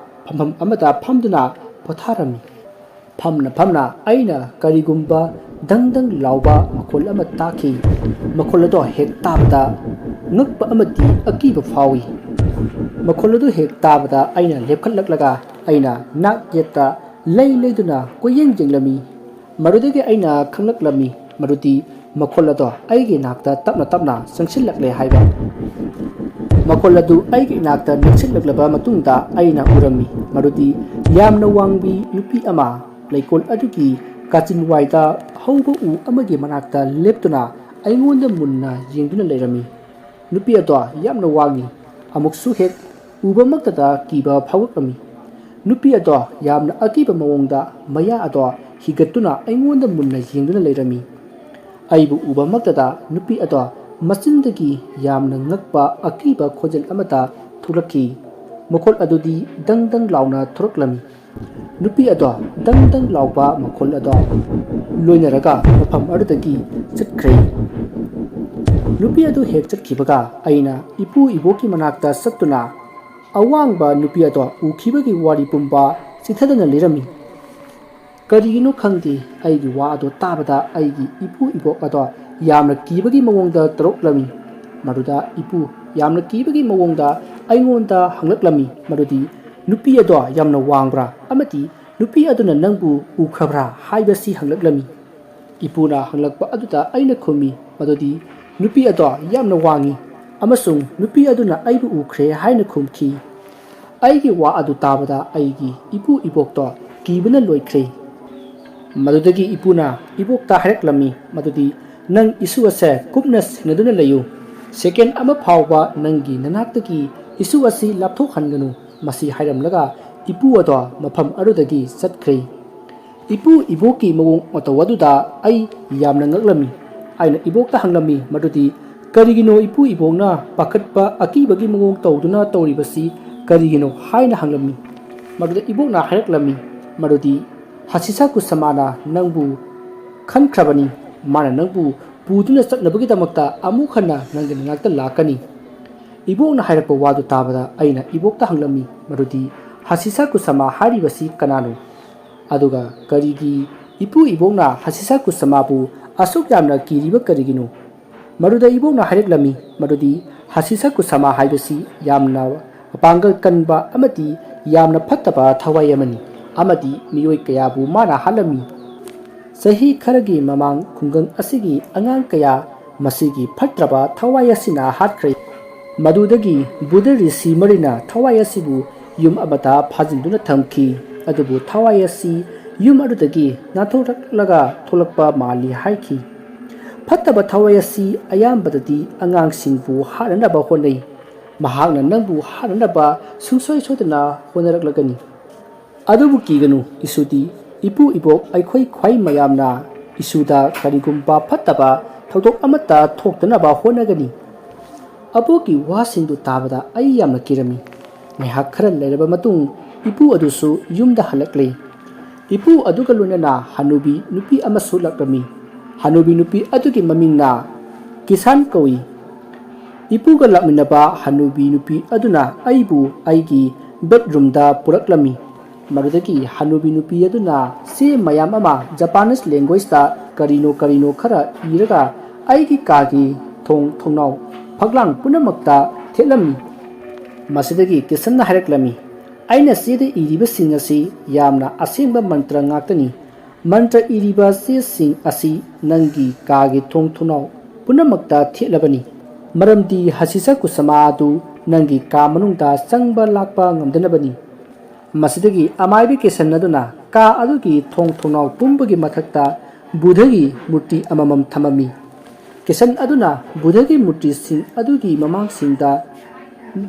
ꯐꯝꯐꯝ ꯑꯃꯗ ꯐꯝꯗꯨꯅ ꯄꯣꯊꯥꯔꯝꯃꯤ꯫ ꯐꯝꯅ ꯐꯝꯅ ꯑꯩꯅ ꯀꯔꯤꯒꯨꯝꯕ ꯗꯪ ꯗꯪ ꯂꯥꯎꯕ ꯃꯈꯣꯜ ꯑꯃ ꯇꯥꯈꯤ꯫ ꯃꯈꯣꯜ ꯑꯗꯣ ꯍꯦꯛ ꯇꯥꯕꯗ ꯉꯛꯄ ꯑꯃꯗꯤ ꯑꯀꯤꯕ ꯐꯥꯎꯏ꯫ ꯃꯈꯣꯜ ꯑꯗꯨ ꯍꯦꯛ ꯇꯥꯕꯗ ꯑꯩꯅ ꯂꯦꯞꯈꯠꯂꯛꯂꯒ ꯑꯩꯅ ꯅꯥꯛ ꯌꯦꯠꯇ ꯂꯩ ꯂꯩꯗꯨꯅ ꯀꯣꯏꯌꯦꯡ ꯌꯦꯡꯂꯝꯃꯤ꯫ ꯃꯗꯨꯗꯒꯤ ꯑꯩꯅ ꯈꯪꯂꯛꯂꯝꯃꯤ ꯃꯗꯨꯗꯤ ꯃꯈꯣꯜ ꯑꯗꯣ ꯑꯩꯒꯤ ꯅꯥꯛꯇ ꯇꯞꯅ ꯇꯞꯅ ꯆꯪꯁꯤꯜꯂꯛꯂꯦ ꯍꯥꯏꯕ꯫ ꯃꯈꯣꯜ ꯑꯗꯨ ꯑꯩꯒꯤ ꯏꯅꯥꯛꯇ ꯅꯛꯁꯤꯜꯂꯛꯂꯕ ꯃꯇꯨꯡꯗ ꯑꯩꯅ ꯎꯔꯝꯃꯤ ꯃꯗꯨꯗꯤ ꯌꯥꯝꯅ ꯋꯥꯡꯕꯤ ꯅꯨꯄꯤ ꯑꯃ ꯂꯩꯀꯣꯜ ꯑꯗꯨꯒꯤ ꯀꯥꯆꯤꯟ ꯋꯥꯏꯗ ꯍꯧꯕ ꯎ ꯑꯃꯒꯤ ꯃꯅꯥꯛꯇ ꯂꯦꯞꯇꯨꯅ ꯑꯩꯉꯣꯟꯗ ꯃꯨꯟꯅ ꯌꯦꯡꯗꯨꯅ ꯂꯩꯔꯝꯃꯤ꯫ ꯅꯨꯄꯤ ꯑꯗꯣ ꯌꯥꯝꯅ ꯋꯥꯡꯏ꯫ ꯑꯃꯨꯛꯁꯨ ꯍꯦꯛ ꯎꯕꯃꯛꯇꯗ ꯀꯤꯕ ꯐꯥꯎꯔꯛꯂꯝꯃꯤ꯫ ꯅꯨꯄꯤ ꯑꯗꯣ ꯌꯥꯝꯅ ꯑꯀꯤꯕ ꯃꯑꯣꯡꯗ ꯃꯌꯥ ꯑꯗꯣ ꯍꯤꯒꯠꯇꯨꯅ ꯑꯩꯉꯣꯟꯗ ꯃꯨꯟꯅ ꯌꯦꯡꯗꯨꯅ ꯂꯩꯔꯝꯃꯤ꯫ ꯑꯩꯕꯨ ꯎꯕꯃꯛꯇꯗ ꯅꯨꯄꯤ ꯑꯗꯣ ꯃꯆꯤꯟꯗꯒꯤ ꯌꯥꯝꯅ ꯉꯛꯄ ꯑꯀꯤꯕ ꯈꯣꯟꯖꯦꯜ ꯑꯃꯠꯇ ꯊꯣꯛꯂꯛꯈꯤ꯫ ꯃꯈꯣꯜ ꯑꯗꯨꯗꯤ ꯗꯪ ꯗꯪ ꯂꯥꯎꯅ ꯊꯣꯔꯛꯂꯝꯃꯤ꯫ ꯅꯨꯄꯤ ꯑꯗꯣ ꯗꯪ ꯗꯪ ꯂꯥꯎꯕ ꯃꯈꯣꯜ ꯑꯗꯣ ꯂꯣꯏꯅꯔꯒ ꯃꯐꯝ ꯑꯗꯨꯗꯒꯤ ꯆꯠꯈ꯭ꯔꯦ꯫ ꯅꯨꯄꯤ ꯑꯗꯨ ꯍꯦꯛ ꯆꯠꯈꯤꯕꯒ ꯑꯩꯅ ꯏꯄꯨ ꯏꯕꯣꯛꯀꯤ ꯃꯅꯥꯛꯇ ꯆꯠꯇꯨꯅ ꯑꯋꯥꯡꯕ ꯅꯨꯄꯤ ꯑꯗꯣ ꯎꯈꯤꯕꯒꯤ ꯋꯥꯔꯤ ꯄꯨꯝꯕ ꯆꯤꯊꯗꯅ ꯂꯤꯔꯝꯃꯤ꯫ ꯀꯔꯤꯒꯤꯅꯣ ꯈꯪꯗꯦ, ꯑꯩꯒꯤ ꯋꯥ ꯑꯗꯣ ꯇꯥꯕꯗ ꯑꯩꯒꯤ ꯏꯄꯨ ꯏꯕꯣꯛ ꯑꯗꯣ ꯌꯥꯝꯅ ꯀꯤꯕꯒꯤ ꯃꯑꯣꯡꯗ ꯇꯧꯔꯛꯂꯝꯃꯤ꯫ ꯃꯗꯨꯗ ꯏꯄꯨ ꯌꯥꯝꯅ ꯀꯤꯕꯒꯤ ꯃꯑꯣꯡꯗ ꯑꯩꯉꯣꯟꯗ ꯍꯪꯂꯛꯂꯝꯃꯤ ꯃꯗꯨꯗꯤ ꯅꯨꯄꯤ ꯑꯗꯣ ꯌꯥꯝꯅ ꯋꯥꯡꯕ꯭ꯔꯥ ꯑꯃꯗꯤ ꯅꯨꯄꯤ ꯑꯗꯨꯅ ꯅꯪꯕꯨ ꯎꯈ꯭ꯔꯕ꯭ꯔꯥ ꯍꯥꯏꯕꯁꯤ ꯍꯪꯂꯛꯂꯝꯃꯤ꯫ ꯏꯄꯨꯅ ꯍꯪꯂꯛꯄ ꯑꯗꯨꯗ ꯑꯩꯅ ꯈꯨꯝꯃꯤ ꯃꯗꯨꯗꯤ ꯅꯨꯄꯤ ꯑꯗꯣ ꯌꯥꯝꯅ ꯋꯥꯡꯏ ꯑꯃꯁꯨꯡ ꯅꯨꯄꯤ ꯑꯗꯨꯅ ꯑꯩꯕꯨ ꯎꯈ꯭ꯔꯦ ꯍꯥꯏꯅ ꯈꯨꯝꯈꯤ꯫ ꯑꯩꯒꯤ ꯋꯥ ꯑꯗꯨ ꯇꯥꯕꯗ ꯑꯩꯒꯤ ꯏꯄꯨ ꯏꯕꯣꯛꯇꯣ ꯀꯤꯕꯅ ꯂꯣꯏꯈ꯭ꯔꯦ꯫ ꯃꯗꯨꯗꯒꯤ ꯏꯄꯨꯅ ꯏꯕꯣꯛꯇ ꯍꯥꯏꯔꯛꯂꯝꯃꯤ ꯃꯗꯨꯗꯤ ꯅꯪ ꯏꯁꯨ ꯑꯁꯦ ꯀꯨꯞꯅ ꯁꯦꯟꯅꯗꯨꯅ ꯂꯩꯌꯨ꯫ ꯁꯦꯀꯦꯟ ꯑꯃ ꯐꯥꯎꯕ ꯅꯪꯒꯤ ꯅꯅꯥꯛꯇꯒꯤ ꯏꯁꯨ ꯑꯁꯤ ꯂꯥꯞꯊꯣꯛꯍꯟꯒꯅꯨ꯫ ꯃꯁꯤ ꯍꯥꯏꯔꯝꯂꯒ ꯏꯄꯨ ꯑꯗꯣ ꯃꯐꯝ ꯑꯗꯨꯗꯒꯤ ꯆꯠꯈ꯭ꯔꯦ꯫ ꯏꯄꯨ ꯏꯕꯣꯛꯀꯤ ꯃꯑꯣꯡ ꯃꯇꯧ ꯑꯗꯨꯗ ꯑꯩ ꯌꯥꯝꯅ ꯉꯛꯂꯝꯃꯤ꯫ ꯑꯩꯅ ꯏꯕꯣꯛꯇ ꯍꯪꯂꯝꯃꯤ ꯃꯗꯨꯗꯤ, "ꯀꯔꯤꯒꯤꯅꯣ ꯏꯄꯨ ꯏꯕꯣꯛꯅ ꯄꯥꯈꯠꯄ ꯑꯀꯤꯕꯒꯤ ꯃꯑꯣꯡ ꯇꯧꯗꯨꯅ ꯇꯧꯔꯤꯕꯁꯤ ꯀꯔꯤꯒꯤꯅꯣ?" ꯍꯥꯏꯅ ꯍꯪꯂꯝꯃꯤ꯫ ꯃꯗꯨꯗ ꯏꯕꯣꯛꯅ ꯍꯥꯏꯔꯛꯂꯝꯃꯤ ꯃꯗꯨꯗꯤ, "ꯍꯁꯤꯁꯥ ꯀꯨꯁꯃꯥꯅ ꯅꯪꯕꯨ ꯈꯟꯈ꯭ꯔꯕꯅꯤ꯫ ꯃꯥꯅ ꯅꯪꯕꯨ ꯄꯨꯗꯨꯅ ꯆꯠꯅꯕꯒꯤꯗꯃꯛꯇ ꯑꯃꯨꯛ ꯍꯟꯅ ꯅꯪꯒꯤ ꯅꯅꯥꯛꯇ ꯂꯥꯛꯀꯅꯤ꯫" ꯏꯕꯣꯛꯅ ꯍꯥꯏꯔꯛꯄ ꯋꯥꯗꯨ ꯇꯥꯕꯗ ꯑꯩꯅ ꯏꯕꯣꯛꯇ ꯍꯪꯂꯝꯃꯤ ꯃꯗꯨꯗꯤ, "ꯍꯁꯤꯁꯥ ꯀꯨꯁꯃꯥ ꯍꯥꯏꯔꯤꯕꯁꯤ ꯀꯅꯥꯅꯣ? ꯑꯗꯨꯒ ꯀꯔꯤꯒꯤ ꯏꯄꯨ ꯏꯕꯣꯛꯅ ꯍꯁꯤꯁꯥ ꯀꯨꯁꯃꯥꯕꯨ ꯑꯁꯨꯛ ꯌꯥꯝꯅ ꯀꯤꯔꯤꯕ ꯀꯔꯤꯒꯤꯅꯣ?" ꯃꯗꯨꯗ ꯏꯕꯣꯛꯅ ꯍꯥꯏꯔꯛꯂꯝꯃꯤ ꯃꯗꯨꯗꯤ, "ꯍꯁꯤꯁꯥ ꯀꯨꯁꯃꯥ ꯍꯥꯏꯕꯁꯤ ꯌꯥꯝꯅ ꯄꯥꯡꯒꯜ ꯀꯟꯕ ꯑꯃꯗꯤ ꯌꯥꯝꯅ ꯐꯠꯇꯕ ꯊꯋꯥꯏ ꯑꯃꯅꯤ, ꯑꯃꯗꯤ ꯃꯤꯑꯣꯏ ꯀꯌꯥꯕꯨ ꯃꯥꯅ ꯍꯥꯠꯂꯝꯃꯤ꯫ ꯆꯍꯤ ꯈꯔꯒꯤ ꯃꯃꯥꯡ ꯈꯨꯡꯒꯪ ꯑꯁꯤꯒꯤ ꯑꯉꯥꯡ ꯀꯌꯥ ꯃꯁꯤꯒꯤ ꯐꯠꯇ꯭ꯔꯕ ꯊꯋꯥꯏ ꯑꯁꯤꯅ ꯍꯥꯠꯈ꯭ꯔꯦ꯫ ꯃꯗꯨꯗꯒꯤ ꯕꯨꯙ ꯔꯤꯁꯤ ꯃꯔꯤꯅ ꯊꯋꯥꯏ ꯑꯁꯤꯕꯨ ꯌꯨꯝ ꯑꯃꯗ ꯐꯥꯖꯤꯟꯗꯨꯅ ꯊꯝꯈꯤ꯫ ꯑꯗꯨꯕꯨ ꯊꯋꯥꯏ ꯑꯁꯤ ꯌꯨꯝ ꯑꯗꯨꯗꯒꯤ ꯅꯥꯟꯊꯣꯔꯛꯂꯒ ꯊꯣꯛꯂꯛꯄ ꯃꯥꯜꯂꯤ ꯍꯥꯏꯈꯤ꯫ ꯐꯠꯇꯕ ꯊꯋꯥꯏ ꯑꯁꯤ ꯑꯌꯥꯝꯕꯗꯗꯤ ꯑꯉꯥꯡꯁꯤꯡꯕꯨ ꯍꯥꯠꯅꯅꯕ ꯍꯣꯠꯅꯩ꯫ ꯃꯍꯥꯛꯅ ꯅꯪꯕꯨ ꯍꯥꯠꯅꯅꯕ ꯁꯨꯡꯁꯣꯏ ꯁꯣꯏꯗꯅ ꯍꯣꯠꯅꯔꯛꯂꯒꯅꯤ꯫ ꯑꯗꯨꯕꯨ ꯀꯤꯒꯅꯨ, ꯏꯁꯨꯗꯤ ꯏꯄꯨ ꯏꯕꯣꯛ ꯑꯩꯈꯣꯏ ꯈ꯭ꯋꯥꯏ ꯃꯌꯥꯝꯅ ꯏꯁꯨꯗ ꯀꯔꯤꯒꯨꯝꯕ ꯐꯠꯇꯕ ꯊꯧꯗꯣꯛ ꯑꯃꯠꯇ ꯊꯣꯛꯇꯅꯕ ꯍꯣꯠꯅꯒꯅꯤ꯫" ꯑꯕꯣꯛꯀꯤ ꯋꯥꯁꯤꯡꯗꯨ ꯇꯥꯕꯗ ꯑꯩ ꯌꯥꯝꯅ ꯀꯤꯔꯝꯃꯤ꯫ ꯉꯥꯏꯍꯥꯛ ꯈꯔ ꯂꯩꯔꯕ ꯃꯇꯨꯡ ꯏꯄꯨ ꯑꯗꯨꯁꯨ ꯌꯨꯝꯗ ꯍꯜꯂꯛꯂꯦ꯫ ꯏꯄꯨ ꯑꯗꯨꯒ ꯂꯣꯏꯅꯅ ꯍꯅꯨꯕꯤ ꯅꯨꯄꯤ ꯑꯃꯁꯨ ꯂꯥꯛꯂꯝꯃꯤ꯫ ꯍꯅꯨꯕꯤ ꯅꯨꯄꯤ ꯑꯗꯨꯒꯤ ꯃꯃꯤꯡꯅ ꯀꯤꯁꯥꯟ ꯀꯧꯏ꯫ ꯏꯄꯨꯒ ꯂꯥꯛꯃꯤꯟꯅꯕ ꯍꯅꯨꯕꯤ ꯅꯨꯄꯤ ꯑꯗꯨꯅ ꯑꯩꯕꯨ ꯑꯩꯒꯤ ꯕꯦꯗꯔꯨꯝꯗ ꯄꯨꯔꯛꯂꯝꯃꯤ꯫ ꯃꯗꯨꯗꯒꯤ ꯍꯅꯨꯕꯤ ꯅꯨꯄꯤ ꯑꯗꯨꯅ ꯆꯦ ꯃꯌꯥꯝ ꯑꯃ ꯖꯄꯥꯅꯤꯁ ꯂꯦꯡꯒ꯭ꯋꯦꯖꯇ ꯀꯔꯤꯅꯣ ꯀꯔꯤꯅꯣ ꯈꯔ ꯏꯔꯒ ꯑꯩꯒꯤ ꯀꯥꯒꯤ ꯊꯣꯡ ꯊꯣꯡꯅꯥꯎ ꯐꯛꯂꯥꯡ ꯄꯨꯝꯅꯃꯛꯇ ꯊꯦꯠꯂꯝꯃꯤ꯫ ꯃꯁꯤꯗꯒꯤ ꯀꯤꯁꯟꯅ ꯍꯥꯏꯔꯛꯂꯝꯃꯤ, "ꯑꯩꯅ ꯆꯦꯗ ꯏꯔꯤꯕꯁꯤꯡ ꯑꯁꯤ ꯌꯥꯝꯅ ꯑꯁꯦꯡꯕ ꯃꯟꯇ꯭ꯔ ꯉꯥꯛꯇꯅꯤ꯫ ꯃꯟꯇ꯭ꯔ ꯏꯔꯤꯕ ꯆꯦꯁꯤꯡ ꯑꯁꯤ ꯅꯪꯒꯤ ꯀꯥꯒꯤ ꯊꯣꯡ ꯊꯣꯡꯅꯥꯎ ꯄꯨꯝꯅꯃꯛꯇ ꯊꯦꯠꯂꯕꯅꯤ, ꯃꯔꯝꯗꯤ ꯍꯁꯤꯁꯥ ꯀꯨꯁꯃꯥ ꯑꯗꯨ ꯅꯪꯒꯤ ꯀꯥ ꯃꯅꯨꯡꯗ ꯆꯪꯕ ꯂꯥꯛꯄ ꯉꯝꯗꯅꯕꯅꯤ꯫" ꯃꯁꯤꯗꯒꯤ ꯑꯃꯥꯏꯕꯤ ꯀꯤꯁꯟ ꯑꯗꯨꯅ ꯀꯥ ꯑꯗꯨꯒꯤ ꯊꯣꯡ ꯊꯣꯡꯅꯥꯎ ꯄꯨꯝꯕꯒꯤ ꯃꯊꯛꯇ ꯕꯨꯙꯒꯤ ꯃꯨꯔꯇꯤ ꯑꯃꯃꯝ ꯊꯝꯃꯝꯃꯤ꯫ ꯀꯤꯁꯟ ꯑꯗꯨꯅ ꯕꯨꯙꯒꯤ ꯃꯨꯔꯇꯤꯁꯤꯡ ꯑꯗꯨꯒꯤ ꯃꯃꯥꯡꯁꯤꯡꯗ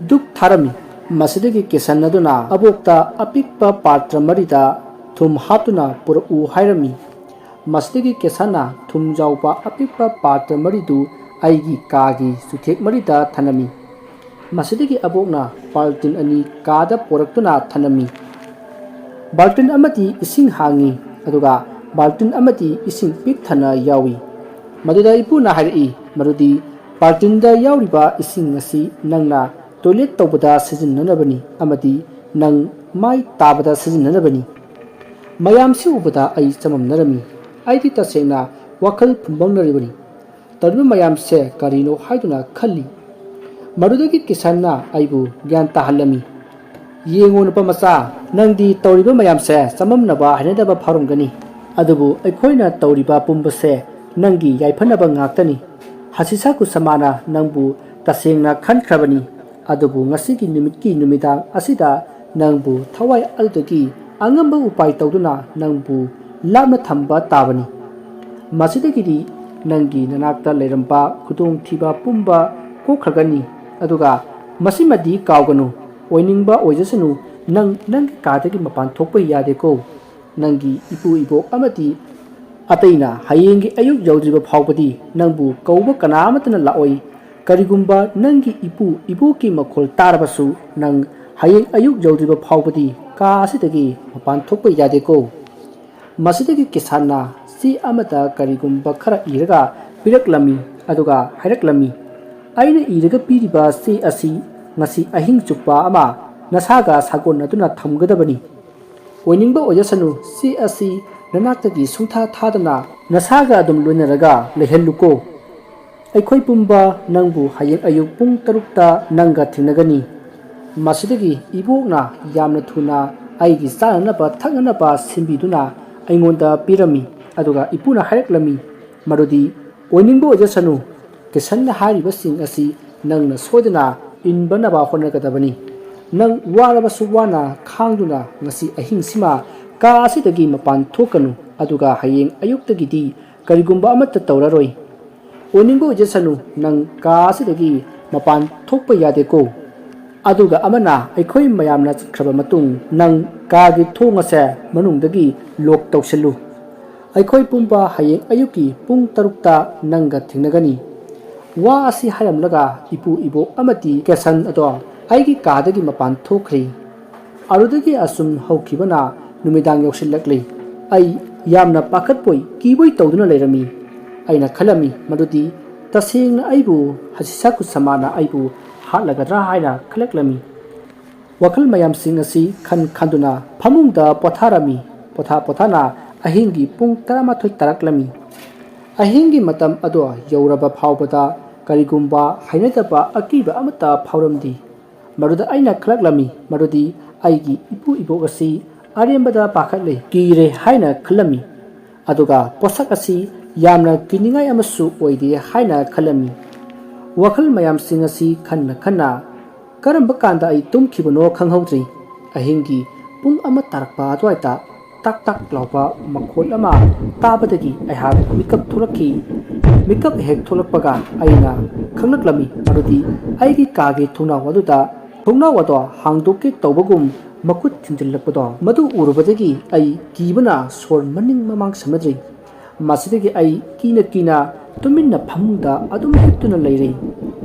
ꯙꯨꯞ ꯊꯥꯔꯝꯃꯤ꯫ ꯃꯁꯤꯗꯒꯤ ꯀꯤꯁꯟ ꯑꯗꯨꯅ ꯑꯕꯣꯛꯇ ꯑꯄꯤꯛꯄ ꯄꯥꯇ꯭ꯔ ꯃꯔꯤꯗ ꯊꯨꯝ ꯍꯥꯞꯇꯨꯅ ꯄꯨꯔꯛꯎ ꯍꯥꯏꯔꯝꯃꯤ꯫ ꯃꯁꯤꯗꯒꯤ ꯀꯦꯁꯟꯅ ꯊꯨꯝ ꯌꯥꯎꯕ ꯑꯄꯤꯛꯄ ꯄꯥꯇ꯭ꯔ ꯃꯔꯤꯗꯨ ꯑꯩꯒꯤ ꯀꯥꯒꯤ ꯆꯨꯊꯦꯛ ꯃꯔꯤꯗ ꯊꯅꯝꯃꯤ꯫ ꯃꯁꯤꯗꯒꯤ ꯑꯕꯣꯛꯅ ꯕꯥꯜꯇꯤꯟ ꯑꯅꯤ ꯀꯥꯗ ꯄꯣꯔꯛꯇꯨꯅ ꯊꯅꯝꯃꯤ꯫ ꯕꯥꯜꯇꯤꯟ ꯑꯃꯗꯤ ꯏꯁꯤꯡ ꯍꯥꯡꯉꯤ, ꯑꯗꯨꯒ ꯕꯥꯜꯇꯤꯟ ꯑꯃꯗꯤ ꯏꯁꯤꯡ ꯄꯤꯛ ꯊꯟꯅ ꯌꯥꯎꯏ꯫ ꯃꯗꯨꯗ ꯏꯄꯨꯅ ꯍꯥꯏꯔꯛꯏ, "ꯃꯗꯨꯗꯤ ꯕꯥꯜꯇꯤꯟꯗ ꯌꯥꯎꯔꯤꯕ ꯏꯁꯤꯡ ꯑꯁꯤ ꯅꯪꯅ ꯇꯣꯏꯂꯦꯠ ꯇꯧꯕꯗ ꯁꯤꯖꯤꯟꯅꯅꯕꯅꯤ ꯑꯃꯗꯤ ꯅꯪ ꯃꯥꯏ ꯇꯥꯕꯗ ꯁꯤꯖꯤꯟꯅꯅꯕꯅꯤ꯫" ꯃꯌꯥꯝꯁꯤ ꯎꯕꯗ ꯑꯩ ꯆꯃꯝꯅꯔꯝꯃꯤ꯫ ꯑꯩꯗꯤ ꯇꯁꯦꯡꯅ ꯋꯥꯈꯜ ꯐꯨꯝꯕꯪꯅꯔꯤꯕꯅꯤ꯫ ꯇꯧꯔꯤꯕ ꯃꯌꯥꯝꯁꯦ ꯀꯔꯤꯅꯣ ꯍꯥꯏꯗꯨꯅ ꯈꯜꯂꯤ꯫ ꯃꯗꯨꯗꯒꯤ ꯀꯤꯁꯟꯅ ꯑꯩꯕꯨ ꯒ꯭ꯌꯥꯟ ꯇꯥꯍꯜꯂꯝꯃꯤ꯫ "ꯌꯦꯡꯉꯣ ꯅꯨꯄꯥ ꯃꯆꯥ, ꯅꯪꯗꯤ ꯇꯧꯔꯤꯕ ꯃꯌꯥꯝꯁꯦ ꯆꯃꯝꯅꯕ ꯍꯩꯅꯗꯕ ꯐꯥꯎꯔꯝꯒꯅꯤ, ꯑꯗꯨꯕꯨ ꯑꯩꯈꯣꯏꯅ ꯇꯧꯔꯤꯕ ꯄꯨꯝꯕꯁꯦ ꯅꯪꯒꯤ ꯌꯥꯏꯐꯅꯕ ꯉꯥꯛꯇꯅꯤ꯫ ꯍꯁꯤꯁꯥ ꯀꯨꯁꯃꯥꯅ ꯅꯪꯕꯨ ꯇꯁꯦꯡꯅ ꯈꯟꯈ꯭ꯔꯕꯅꯤ, ꯑꯗꯨꯕꯨ ꯉꯁꯤꯒꯤ ꯅꯨꯃꯤꯠꯀꯤ ꯅꯨꯃꯤꯗꯥꯡ ꯑꯁꯤꯗ ꯅꯪꯕꯨ ꯊꯋꯥꯏ ꯑꯗꯨꯗꯒꯤ ꯑꯉꯝꯕ ꯎꯄꯥꯏ ꯇꯧꯗꯨꯅ ꯅꯪꯕꯨ ꯂꯥꯞꯅ ꯊꯝꯕ ꯇꯥꯕꯅꯤ꯫ ꯃꯁꯤꯗꯒꯤꯗꯤ ꯅꯪꯒꯤ ꯅꯅꯥꯛꯇ ꯂꯩꯔꯝꯕ ꯈꯨꯗꯣꯡꯊꯤꯕ ꯄꯨꯝꯕ ꯀꯣꯛꯈ꯭ꯔꯒꯅꯤ꯫ ꯑꯗꯨꯒ ꯃꯁꯤꯃꯗꯤ ꯀꯥꯎꯒꯅꯨ, ꯑꯣꯏꯅꯤꯡꯕ ꯑꯣꯏꯖꯁꯅꯨ, ꯅꯪ ꯅꯪꯒꯤ ꯀꯥꯗꯒꯤ ꯃꯄꯥꯟ ꯊꯣꯛꯄ ꯌꯥꯗꯦꯀꯣ꯫ ꯅꯪꯒꯤ ꯏꯄꯨ ꯏꯕꯣꯛ ꯑꯃꯗꯤ ꯑꯇꯩꯅ ꯍꯌꯦꯡꯒꯤ ꯑꯌꯨꯛ ꯌꯧꯗ꯭ꯔꯤꯕ ꯐꯥꯎꯕꯗꯤ ꯅꯪꯕꯨ ꯀꯧꯕ ꯀꯅꯥ ꯑꯃꯠꯇꯅ ꯂꯥꯛꯑꯣꯏ꯫ ꯀꯔꯤꯒꯨꯝꯕ ꯅꯪꯒꯤ ꯏꯄꯨ ꯏꯕꯣꯛꯀꯤ ꯃꯈꯣꯜ ꯇꯥꯔꯕꯁꯨ ꯅꯪ ꯍꯌꯦꯡ ꯑꯌꯨꯛ ꯌꯧꯗ꯭ꯔꯤꯕ ꯐꯥꯎꯕꯗꯤ ꯀꯥ ꯑꯁꯤꯗꯒꯤ ꯃꯄꯥꯟ ꯊꯣꯛꯄ ꯌꯥꯗꯦꯀꯣ꯫" ꯃꯁꯤꯗꯒꯤ ꯀꯤꯁꯥꯟꯅ ꯆꯦ ꯑꯃꯗ ꯀꯔꯤꯒꯨꯝꯕ ꯈꯔ ꯏꯔꯒ ꯄꯤꯔꯛꯂꯝꯃꯤ, ꯑꯗꯨꯒ ꯍꯥꯏꯔꯛꯂꯝꯃꯤ, "ꯑꯩꯅ ꯏꯔꯒ ꯄꯤꯔꯤꯕ ꯆꯦ ꯑꯁꯤ ꯉꯁꯤ ꯑꯍꯤꯡ ꯆꯨꯞꯄ ꯑꯃ ꯅꯁꯥꯒ ꯁꯥꯒꯣꯟꯅꯗꯨꯅ ꯊꯝꯒꯗꯕꯅꯤ꯫ ꯑꯣꯏꯅꯤꯡꯕ ꯑꯣꯏꯖꯁꯅꯨ, ꯆꯦ ꯑꯁꯤ ꯅꯅꯥꯛꯇꯒꯤ ꯁꯨꯡꯊꯥ ꯊꯥꯗꯅ ꯅꯁꯥꯒ ꯑꯗꯨꯝ ꯂꯣꯏꯅꯔꯒ ꯂꯩꯍꯜꯂꯨꯀꯣ꯫ ꯑꯩꯈꯣꯏ ꯄꯨꯝꯕ ꯅꯪꯕꯨ ꯍꯌꯦꯡ ꯑꯌꯨꯛ ꯄꯨꯡ ꯇꯔꯨꯛꯇ ꯅꯪꯒ ꯊꯦꯡꯅꯒꯅꯤ꯫" ꯃꯁꯤꯗꯒꯤ ꯏꯕꯣꯛꯅ ꯌꯥꯝꯅ ꯊꯨꯅ ꯑꯩꯒꯤ ꯆꯥꯅꯅꯕ ꯊꯛꯅꯅꯕ ꯁꯤꯟꯕꯤꯗꯨꯅ ꯑꯩꯉꯣꯟꯗ ꯄꯤꯔꯝꯃꯤ, ꯑꯗꯨꯒ ꯏꯄꯨꯅ ꯍꯥꯏꯔꯛꯂꯝꯃꯤ, ꯃꯗꯨꯗꯤ, "ꯑꯣꯏꯅꯤꯡꯕ ꯑꯣꯏꯖꯁꯅꯨ, ꯀꯤꯁꯟꯅ ꯍꯥꯏꯔꯤꯕꯁꯤꯡ ꯑꯁꯤ ꯅꯪꯅ ꯁꯣꯏꯗꯅ ꯏꯟꯕꯅꯕ ꯍꯣꯠꯅꯒꯗꯕꯅꯤ꯫ ꯅꯪ ꯋꯥꯔꯕꯁꯨ ꯋꯥꯅ ꯈꯥꯡꯗꯨꯅ ꯉꯁꯤ ꯑꯍꯤꯡꯁꯤꯃ ꯀꯥ ꯑꯁꯤꯗꯒꯤ ꯃꯄꯥꯟ ꯊꯣꯛꯀꯅꯨ, ꯑꯗꯨꯒ ꯍꯌꯦꯡ ꯑꯌꯨꯛꯇꯒꯤꯗꯤ ꯀꯔꯤꯒꯨꯝꯕ ꯑꯃꯠꯇ ꯇꯧꯔꯔꯣꯏ꯫ ꯑꯣꯏꯅꯤꯡꯕ ꯑꯣꯏꯖꯁꯅꯨ, ꯅꯪ ꯀꯥ ꯑꯁꯤꯗꯒꯤ ꯃꯄꯥꯟ ꯊꯣꯛꯄ ꯌꯥꯗꯦꯀꯣ꯫ ꯑꯗꯨꯒ ꯑꯃꯅ, ꯑꯩꯈꯣꯏ ꯃꯌꯥꯝꯅ ꯆꯠꯈ꯭ꯔꯕ ꯃꯇꯨꯡ ꯅꯪ ꯀꯥꯒꯤ ꯊꯣꯡ ꯑꯁꯦ ꯃꯅꯨꯡꯗꯒꯤ ꯂꯣꯛ ꯇꯧꯁꯤꯜꯂꯨ꯫ ꯑꯩꯈꯣꯏ ꯄꯨꯝꯕ ꯍꯌꯦꯡ ꯑꯌꯨꯛꯀꯤ ꯄꯨꯡ ꯇꯔꯨꯛꯇ ꯅꯪꯒ ꯊꯦꯡꯅꯒꯅꯤ꯫ ꯋꯥ ꯑꯁꯤ ꯍꯥꯏꯔꯝꯂꯒ ꯏꯄꯨ ꯏꯕꯣꯛ ꯑꯃꯗꯤ ꯀꯦꯁꯟ ꯑꯗꯣ ꯑꯩꯒꯤ ꯀꯥꯗꯒꯤ ꯃꯄꯥꯟ ꯊꯣꯛꯈ꯭ꯔꯤ꯫ ꯑꯗꯨꯗꯒꯤ ꯑꯁꯨꯝ ꯍꯧꯈꯤꯕꯅ ꯅꯨꯃꯤꯗꯥꯡ ꯌꯧꯁꯤꯜꯂꯛꯂꯤ꯫ ꯑꯩ ꯌꯥꯝꯅ ꯄꯥꯈꯠꯄꯣꯏ ꯀꯤꯕꯣꯏ ꯇꯧꯗꯨꯅ ꯂꯩꯔꯝꯃꯤ꯫ ꯑꯩꯅ ꯈꯜꯂꯝꯃꯤ ꯃꯗꯨꯗꯤ ꯇꯁꯦꯡꯅ ꯑꯩꯕꯨ ꯍꯁꯤꯁꯥꯀꯨ ꯁꯃꯥꯅ ꯑꯩꯕꯨ ꯍꯥꯠꯂꯒꯗ꯭ꯔꯥ ꯍꯥꯏꯅ ꯈꯜꯂꯛꯂꯝꯃꯤ꯫ ꯋꯥꯈꯜ ꯃꯌꯥꯝꯁꯤꯡ ꯑꯁꯤ ꯈꯟ ꯈꯟꯗꯨꯅ ꯐꯃꯨꯡꯗ ꯄꯣꯊꯥꯔꯝꯃꯤ꯫ ꯄꯣꯊꯥ ꯄꯣꯊꯥꯅ ꯑꯍꯤꯡꯒꯤ ꯄꯨꯡ ꯇꯔꯥꯃꯥꯊꯣꯏ ꯇꯥꯔꯛꯂꯝꯃꯤ꯫ ꯑꯍꯤꯡꯒꯤ ꯃꯇꯝ ꯑꯗꯣ ꯌꯧꯔꯕ ꯐꯥꯎꯕꯗ ꯀꯔꯤꯒꯨꯝꯕ ꯍꯩꯅꯗꯕ ꯑꯀꯤꯕ ꯑꯃꯠꯇ ꯐꯥꯎꯔꯝꯗꯦ꯫ ꯃꯗꯨꯗ ꯑꯩꯅ ꯈꯜꯂꯛꯂꯝꯃꯤ ꯃꯗꯨꯗꯤ ꯑꯩꯒꯤ ꯏꯄꯨ ꯏꯕꯣꯛ ꯑꯁꯤ ꯑꯔꯦꯝꯕꯗ ꯄꯥꯈꯠꯂꯦ, ꯀꯤꯔꯦ ꯍꯥꯏꯅ ꯈꯜꯂꯝꯃꯤ꯫ ꯑꯗꯨꯒ ꯄꯣꯠꯁꯛ ꯑꯁꯤ ꯌꯥꯝꯅ ꯀꯤꯅꯤꯡꯉꯥꯏ ꯑꯃꯁꯨ ꯑꯣꯏꯗꯦ ꯍꯥꯏꯅ ꯈꯜꯂꯝꯃꯤ꯫ ꯋꯥꯈꯜ ꯃꯌꯥꯝꯁꯤꯡ ꯑꯁꯤ ꯈꯟꯅ ꯈꯟꯅ ꯀꯔꯝꯕ ꯀꯥꯟꯗ ꯑꯩ ꯇꯨꯝꯈꯤꯕꯅꯣ ꯈꯪꯍꯧꯗ꯭ꯔꯤ꯫ ꯑꯍꯤꯡꯒꯤ ꯄꯨꯡ ꯑꯃ ꯇꯥꯔꯛꯄ ꯑꯗꯨꯋꯥꯏꯗ ꯇꯥꯛ ꯇꯥꯛ ꯂꯥꯎꯕ ꯃꯈꯣꯜ ꯑꯃ ꯇꯥꯕꯗꯒꯤ ꯑꯩꯍꯥꯛ ꯃꯤꯀꯞ ꯊꯣꯛꯂꯛꯈꯤ꯫ ꯃꯤꯀꯞ ꯍꯦꯛ ꯊꯣꯛꯂꯛꯄꯒ ꯑꯩꯅ ꯈꯪꯂꯛꯂꯝꯃꯤ ꯃꯗꯨꯗꯤ ꯑꯩꯒꯤ ꯀꯥꯒꯤ ꯊꯣꯡꯅꯥꯎ ꯑꯗꯨꯗ ꯊꯣꯡꯅꯥꯎ ꯑꯗꯣ ꯍꯥꯡꯗꯣꯛꯀꯦ ꯇꯧꯕꯒꯨꯝ ꯃꯈꯨꯠ ꯊꯤꯟꯖꯤꯜꯂꯛꯄꯗꯣ, ꯃꯗꯨ ꯎꯔꯨꯕꯗꯒꯤ ꯑꯩ ꯀꯤꯕꯅ ꯁꯣꯔ ꯃꯅꯤꯡ ꯃꯃꯥꯡ ꯁꯝꯅꯗ꯭ꯔꯤ꯫ ꯃꯁꯤꯗꯒꯤ ꯑꯩ ꯀꯤꯅ ꯀꯤꯅ ꯇꯨꯃꯤꯟꯅ ꯐꯃꯨꯡꯗ ꯑꯗꯨꯝ ꯍꯤꯞꯇꯨꯅ ꯂꯩꯔꯦ꯫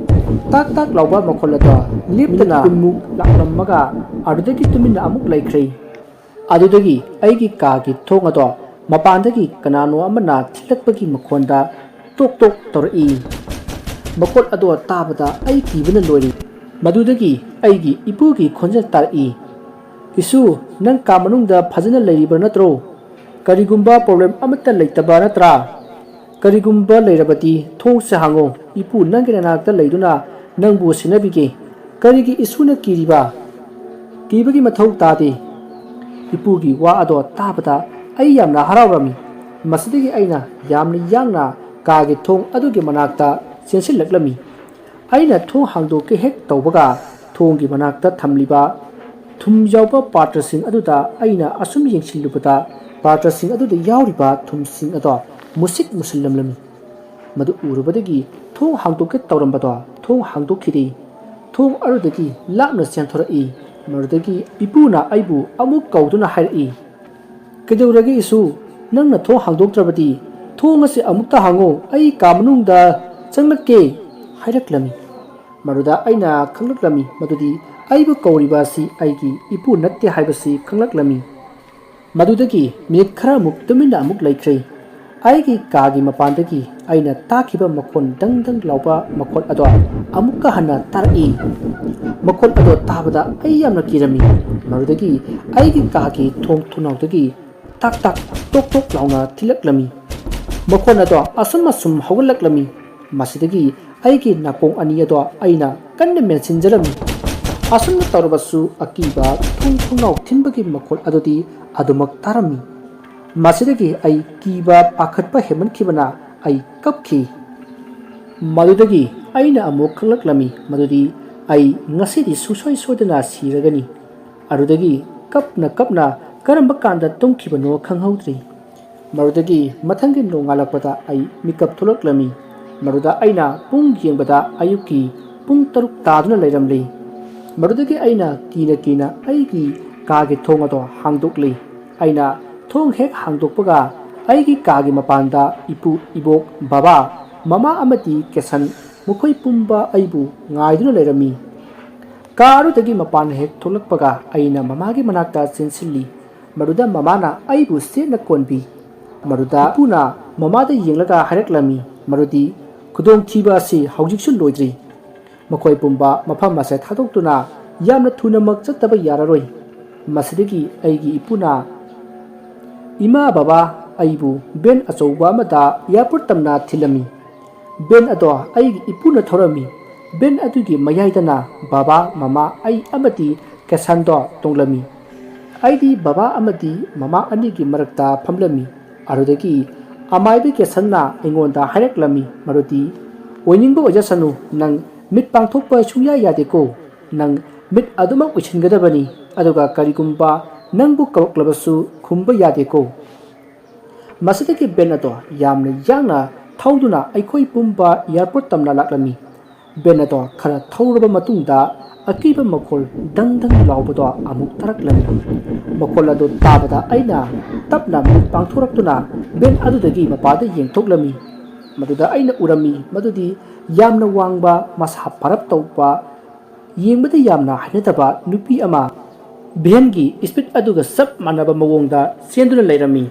ꯇꯥꯛ ꯇꯥꯛ ꯂꯥꯎꯕ ꯃꯈꯣꯜ ꯑꯗꯣ ꯂꯦꯞꯇꯅ ꯀꯨꯟꯃꯨꯛ ꯂꯥꯛꯂꯝꯃꯒ ꯑꯗꯨꯗꯒꯤ ꯇꯨꯃꯤꯟꯅ ꯑꯃꯨꯛ ꯂꯩꯈ꯭ꯔꯦ꯫ ꯑꯗꯨꯗꯒꯤ ꯑꯩꯒꯤ ꯀꯥꯒꯤ ꯊꯣꯡ ꯑꯗꯣ ꯃꯄꯥꯟꯗꯒꯤ ꯀꯅꯥꯅꯣ ꯑꯃꯅ ꯊꯤꯜꯂꯛꯄꯒꯤ ꯃꯈꯣꯟꯗ ꯇꯣꯛ ꯇꯣꯛ ꯇꯧꯔꯛꯏ꯫ ꯃꯈꯣꯜ ꯑꯗꯣ ꯇꯥꯕꯗ ꯑꯩ ꯀꯤꯕꯅ ꯂꯣꯏꯔꯤ꯫ ꯃꯗꯨꯗꯒꯤ ꯑꯩꯒꯤ ꯏꯄꯨꯒꯤ ꯈꯣꯟꯖꯦꯜ ꯇꯥꯔꯛꯏ, "ꯏꯁꯨ, ꯅꯪ ꯀꯥ ꯃꯅꯨꯡꯗ ꯐꯖꯅ ꯂꯩꯔꯤꯕ ꯅꯠꯇ꯭ꯔꯣ? ꯀꯔꯤꯒꯨꯝꯕ problem ꯑꯃꯠꯇ ꯂꯩꯇꯕ ꯅꯠꯇ꯭ꯔꯥ? ꯀꯔꯤꯒꯨꯝꯕ ꯂꯩꯔꯕꯗꯤ ꯊꯣꯡꯁꯦ ꯍꯥꯡꯉꯣ, ꯏꯄꯨ ꯅꯪꯒꯤ ꯅꯅꯥꯛꯇ ꯂꯩꯗꯨꯅ ꯅꯪꯕꯨ ꯁꯦꯟꯅꯕꯤꯒꯦ꯫ ꯀꯔꯤꯒꯤ ꯏꯁꯨꯅ ꯀꯤꯔꯤꯕ? ꯀꯤꯕꯒꯤ ꯃꯊꯧ ꯇꯥꯗꯦ꯫" ꯏꯄꯨꯒꯤ ꯋꯥ ꯑꯗꯣ ꯇꯥꯕꯗ ꯑꯩ ꯌꯥꯝꯅ ꯍꯔꯥꯎꯔꯝꯃꯤ꯫ ꯃꯁꯤꯗꯒꯤ ꯑꯩꯅ ꯌꯥꯝꯅ ꯌꯥꯡꯅ ꯀꯥꯒꯤ ꯊꯣꯡ ꯑꯗꯨꯒꯤ ꯃꯅꯥꯛꯇ ꯆꯦꯟꯁꯤꯜꯂꯛꯂꯝꯃꯤ꯫ ꯑꯩꯅ ꯊꯣꯡ ꯍꯥꯡꯗꯣꯛꯀꯦ ꯍꯦꯛ ꯇꯧꯕꯒ ꯊꯣꯡꯒꯤ ꯃꯅꯥꯛꯇ ꯊꯝꯂꯤꯕ ꯊꯨꯝ ꯌꯥꯎꯕ ꯄꯥꯇ꯭ꯔꯁꯤꯡ ꯑꯗꯨꯗ ꯑꯩꯅ ꯑꯁꯨꯝ ꯌꯦꯡꯁꯤꯜꯂꯨꯕꯗ ꯄꯥꯇ꯭ꯔꯁꯤꯡ ꯑꯗꯨꯗ ꯌꯥꯎꯔꯤꯕ ꯊꯨꯝꯁꯤꯡ ꯑꯗꯣ ꯃꯨꯁꯤꯛ ꯃꯨꯁꯤꯜꯂꯝꯂꯝꯃꯤ꯫ ꯃꯗꯨ ꯎꯔꯨꯕꯗꯒꯤ ꯊꯣꯡ ꯍꯥꯡꯗꯣꯛꯀꯦ ꯇꯧꯔꯝꯕꯗꯣ ꯊꯣꯡ ꯍꯥꯡꯗꯣꯛꯈꯤꯗꯦ꯫ ꯊꯣꯡ ꯑꯗꯨꯗꯒꯤ ꯂꯥꯞꯅ ꯆꯦꯟꯊꯣꯔꯛꯏ꯫ ꯃꯗꯨꯗꯒꯤ ꯏꯄꯨꯅ ꯑꯩꯕꯨ ꯑꯃꯨꯛ ꯀꯧꯗꯨꯅ ꯍꯥꯏꯔꯛꯏ, "ꯀꯩꯗꯧꯔꯒꯦ ꯏꯁꯨ? "ꯅꯪꯅ ꯊꯣꯡ ꯍꯥꯡꯗꯣꯛꯇ꯭ꯔꯕꯗꯤ ꯊꯣꯡ ꯑꯁꯤ ꯑꯃꯨꯛꯇ ꯍꯥꯡꯉꯨ, ꯑꯩ ꯀꯥ ꯃꯅꯨꯡꯗ ꯆꯪꯂꯛꯀꯦ" ꯍꯥꯏꯔꯛꯂꯝꯃꯤ꯫ ꯃꯗꯨꯗ ꯑꯩꯅ ꯈꯪꯂꯛꯂꯝꯃꯤ ꯃꯗꯨꯗꯤ ꯑꯩꯕꯨ ꯀꯧꯔꯤꯕ ꯑꯁꯤ ꯑꯩꯒꯤ ꯏꯄꯨ ꯅꯠꯇꯦ ꯍꯥꯏꯕꯁꯤ ꯈꯪꯂꯛꯂꯝꯃꯤ꯫ ꯃꯗꯨꯗꯒꯤ ꯃꯤꯅꯤꯠ ꯈꯔꯃꯨꯛ ꯇꯨꯃꯤꯟꯅ ꯑꯃꯨꯛ ꯂꯩꯈ꯭ꯔꯦ꯫ ꯑꯩꯒꯤ ꯀꯥꯒꯤ ꯃꯄꯥꯟꯗꯒꯤ ꯑꯩꯅ ꯇꯥꯈꯤꯕ ꯃꯈꯣꯟ ꯗꯪ ꯗꯪ ꯂꯥꯎꯕ ꯃꯈꯣꯟ ꯑꯗꯣ ꯑꯃꯨꯛꯀ ꯍꯟꯅ ꯇꯥꯔꯛꯏ꯫ ꯃꯈꯣꯟ ꯑꯗꯣ ꯇꯥꯕꯗ ꯑꯩ ꯌꯥꯝꯅ ꯀꯤꯔꯝꯃꯤ꯫ ꯃꯗꯨꯗꯒꯤ ꯑꯩꯒꯤ ꯀꯥꯒꯤ ꯊꯣꯡ ꯊꯣꯡꯅꯥꯎꯗꯒꯤ ꯇꯥꯛ ꯇꯥꯛ ꯇꯣꯛ ꯇꯣꯛ ꯂꯥꯎꯅ ꯊꯤꯜꯂꯛꯂꯝꯃꯤ꯫ ꯃꯈꯣꯟ ꯑꯗꯣ ꯑꯁꯨꯝ ꯑꯁꯨꯝ ꯍꯧꯒꯠꯂꯛꯂꯝꯃꯤ꯫ ꯃꯁꯤꯗꯒꯤ ꯑꯩꯒꯤ ꯅꯥꯀꯣꯡ ꯑꯅꯤ ꯑꯗꯣ ꯑꯩꯅ ꯀꯟꯅ ꯃꯦꯟꯁꯤꯟꯖꯔꯝꯃꯤ꯫ ꯑꯁꯨꯝꯅ ꯇꯧꯔꯕꯁꯨ ꯑꯀꯤꯕ ꯊꯣꯡ ꯊꯣꯡꯅꯥꯎ ꯊꯤꯟꯕꯒꯤ ꯃꯈꯣꯜ ꯑꯗꯨꯗꯤ ꯑꯗꯨꯃꯛ ꯇꯥꯔꯝꯃꯤ꯫ ꯃꯁꯤꯗꯒꯤ ꯑꯩ ꯀꯤꯕ ꯄꯥꯈꯠꯄ ꯍꯦꯟꯃꯟꯈꯤꯕꯅ ꯑꯩ ꯀꯞꯈꯤ꯫ ꯃꯗꯨꯗꯒꯤ ꯑꯩꯅ ꯑꯃꯨꯛ ꯈꯪꯂꯛꯂꯝꯃꯤ ꯃꯗꯨꯗꯤ ꯑꯩ ꯉꯁꯤꯗꯤ ꯁꯨꯡꯁꯣꯏ ꯁꯣꯏꯗꯅ ꯁꯤꯔꯒꯅꯤ꯫ ꯑꯗꯨꯗꯒꯤ ꯀꯞꯅ ꯀꯞꯅ ꯀꯔꯝꯕ ꯀꯥꯟꯗ ꯇꯨꯝꯈꯤꯕꯅꯣ ꯈꯪꯍꯧꯗ꯭ꯔꯤ꯫ ꯃꯗꯨꯗꯒꯤ ꯃꯊꯪꯒꯤ ꯅꯣꯡꯉꯥꯜꯂꯛꯄꯗ ꯑꯩ ꯃꯤꯀꯞ ꯊꯣꯛꯂꯛꯂꯝꯃꯤ꯫ ꯃꯗꯨꯗ ꯑꯩꯅ ꯄꯨꯡ ꯌꯦꯡꯕꯗ ꯑꯌꯨꯛꯀꯤ ꯄꯨꯡ ꯇꯔꯨꯛ ꯇꯥꯗꯨꯅ ꯂꯩꯔꯝꯂꯤ꯫ ꯃꯗꯨꯗꯒꯤ ꯑꯩꯅ ꯀꯤꯅ ꯀꯤꯅ ꯑꯩꯒꯤ ꯀꯥꯒꯤ ꯊꯣꯡ ꯑꯗꯣ ꯍꯥꯡꯗꯣꯛꯂꯤ꯫ ꯑꯩꯅ ꯊꯣꯡ ꯍꯦꯛ ꯍꯥꯡꯗꯣꯛꯄꯒ ꯑꯩꯒꯤ ꯀꯥꯒꯤ ꯃꯄꯥꯟꯗ ꯏꯄꯨ, ꯏꯕꯣꯛ, ꯕꯕꯥ, ꯃꯃꯥ ꯑꯃꯗꯤ ꯀꯦꯁꯟ, ꯃꯈꯣꯏ ꯄꯨꯝꯕ ꯑꯩꯕꯨ ꯉꯥꯏꯗꯨꯅ ꯂꯩꯔꯝꯃꯤ꯫ ꯀꯥ ꯑꯗꯨꯗꯒꯤ ꯃꯄꯥꯟ ꯍꯦꯛ ꯊꯣꯛꯂꯛꯄꯒ ꯑꯩꯅ ꯃꯃꯥꯒꯤ ꯃꯅꯥꯛꯇ ꯆꯦꯟꯁꯤꯜꯂꯤ꯫ ꯃꯗꯨꯗ ꯃꯃꯥꯅ ꯑꯩꯕꯨ ꯆꯦꯠꯅ ꯀꯣꯟꯕꯤ꯫ ꯃꯗꯨꯗ ꯏꯄꯨꯅ ꯃꯃꯥꯗ ꯌꯦꯡꯂꯒ ꯍꯥꯏꯔꯛꯂꯝꯃꯤ ꯃꯗꯨꯗꯤ ꯈꯨꯗꯣꯡꯊꯤꯕ ꯑꯁꯤ ꯍꯧꯖꯤꯛꯁꯨ ꯂꯣꯏꯗ꯭ꯔꯤ꯫ ꯃꯈꯣꯏ ꯄꯨꯝꯕ ꯃꯐꯝ ꯑꯁꯦ ꯊꯥꯗꯣꯛꯇꯨꯅ ꯌꯥꯝꯅ ꯊꯨꯅꯃꯛ ꯆꯠꯇꯕ ꯌꯥꯔꯔꯣꯏ꯫ ꯃꯁꯤꯗꯒꯤ ꯑꯩꯒꯤ ꯏꯄꯨꯅ ꯏꯃꯥ ꯕꯕꯥ ꯑꯩꯕꯨ ꯚꯦꯟ ꯑꯆꯧꯕ ꯑꯃꯗ ꯑꯦꯌꯥꯔꯄꯣꯔꯠ ꯇꯝꯅ ꯊꯤꯜꯂꯝꯃꯤ꯫ ꯚꯦꯟ ꯑꯗꯣ ꯑꯩꯒꯤ ꯏꯄꯨꯅ ꯊꯧꯔꯝꯃꯤ꯫ ꯚꯦꯟ ꯑꯗꯨꯒꯤ ꯃꯌꯥꯏꯗꯅ ꯕꯕꯥ, ꯃꯃꯥ, ꯑꯩ ꯑꯃꯗꯤ ꯀꯦꯁꯟꯗꯣ ꯇꯣꯡꯂꯝꯃꯤ꯫ ꯑꯩꯗꯤ ꯕꯕꯥ ꯑꯃꯗꯤ ꯃꯃꯥ ꯑꯅꯤꯒꯤ ꯃꯔꯛꯇ ꯐꯝꯂꯝꯃꯤ꯫ ꯑꯗꯨꯗꯒꯤ ꯑꯃꯥꯏꯕ ꯀꯦꯁꯟꯅ ꯑꯩꯉꯣꯟꯗ ꯍꯥꯏꯔꯛꯂꯝꯃꯤ ꯃꯗꯨꯗꯤ, "ꯑꯣꯏꯅꯤꯡꯕ ꯑꯣꯏꯖꯁꯅꯨ, ꯅꯪ ꯃꯤꯠ ꯄꯥꯡꯊꯣꯛꯄ ꯁꯨꯡꯌꯥ ꯌꯥꯗꯦꯀꯣ꯫ ꯅꯪ ꯃꯤꯠ ꯑꯗꯨꯃꯛ ꯎꯏꯁꯤꯟꯒꯗꯕꯅꯤ, ꯑꯗꯨꯒ ꯀꯔꯤꯒꯨꯝꯕ ꯅꯪꯕꯨ ꯀꯧꯔꯛꯂꯕꯁꯨ ꯈꯨꯝꯕ ꯌꯥꯗꯦꯀꯣ"꯫ ꯃꯁꯤꯗꯒꯤ ꯚꯦꯟ ꯑꯗꯣ ꯌꯥꯝꯅ ꯌꯥꯡꯅ ꯊꯧꯗꯨꯅ ꯑꯩꯈꯣꯏ ꯄꯨꯝꯕ ꯑꯦꯌꯥꯔꯄꯣꯔꯠ ꯇꯝꯅ ꯂꯥꯛꯂꯝꯃꯤ꯫ ꯚꯦꯟ ꯑꯗꯣ ꯈꯔ ꯊꯧꯔꯕ ꯃꯇꯨꯡꯗ ꯑꯀꯤꯕ ꯃꯈꯣꯜ ꯗꯪ ꯗꯪ ꯂꯥꯎꯕꯗꯣ ꯑꯃꯨꯛ ꯇꯥꯔꯛꯂꯝꯃꯤ꯫ ꯃꯈꯣꯜ ꯑꯗꯨ ꯇꯥꯕꯗ ꯑꯩꯅ ꯇꯞꯅ ꯃꯤꯠ ꯄꯥꯡꯊꯣꯔꯛꯇꯨꯅ ꯚꯦꯟ ꯑꯗꯨꯗꯒꯤ ꯃꯄꯥꯗ ꯌꯦꯡꯊꯣꯛꯂꯝꯃꯤ꯫ ꯃꯗꯨꯗ ꯑꯩꯅ ꯎꯔꯝꯃꯤ ꯃꯗꯨꯗꯤ ꯌꯥꯝꯅ ꯋꯥꯡꯕ, ꯃꯁꯥ ꯄꯔꯞ ꯇꯧꯕ, ꯌꯦꯡꯕꯗ ꯌꯥꯝꯅ ꯍꯩꯅꯗꯕ ꯅꯨꯄꯤ ꯑꯃ ꯚꯦꯟꯒꯤ ꯁ꯭ꯄꯤꯗ ꯑꯗꯨꯒ ꯆꯞ ꯃꯥꯟꯅꯕ ꯃꯑꯣꯡꯗ ꯆꯦꯟꯗꯨꯅ ꯂꯩꯔꯝꯃꯤ꯫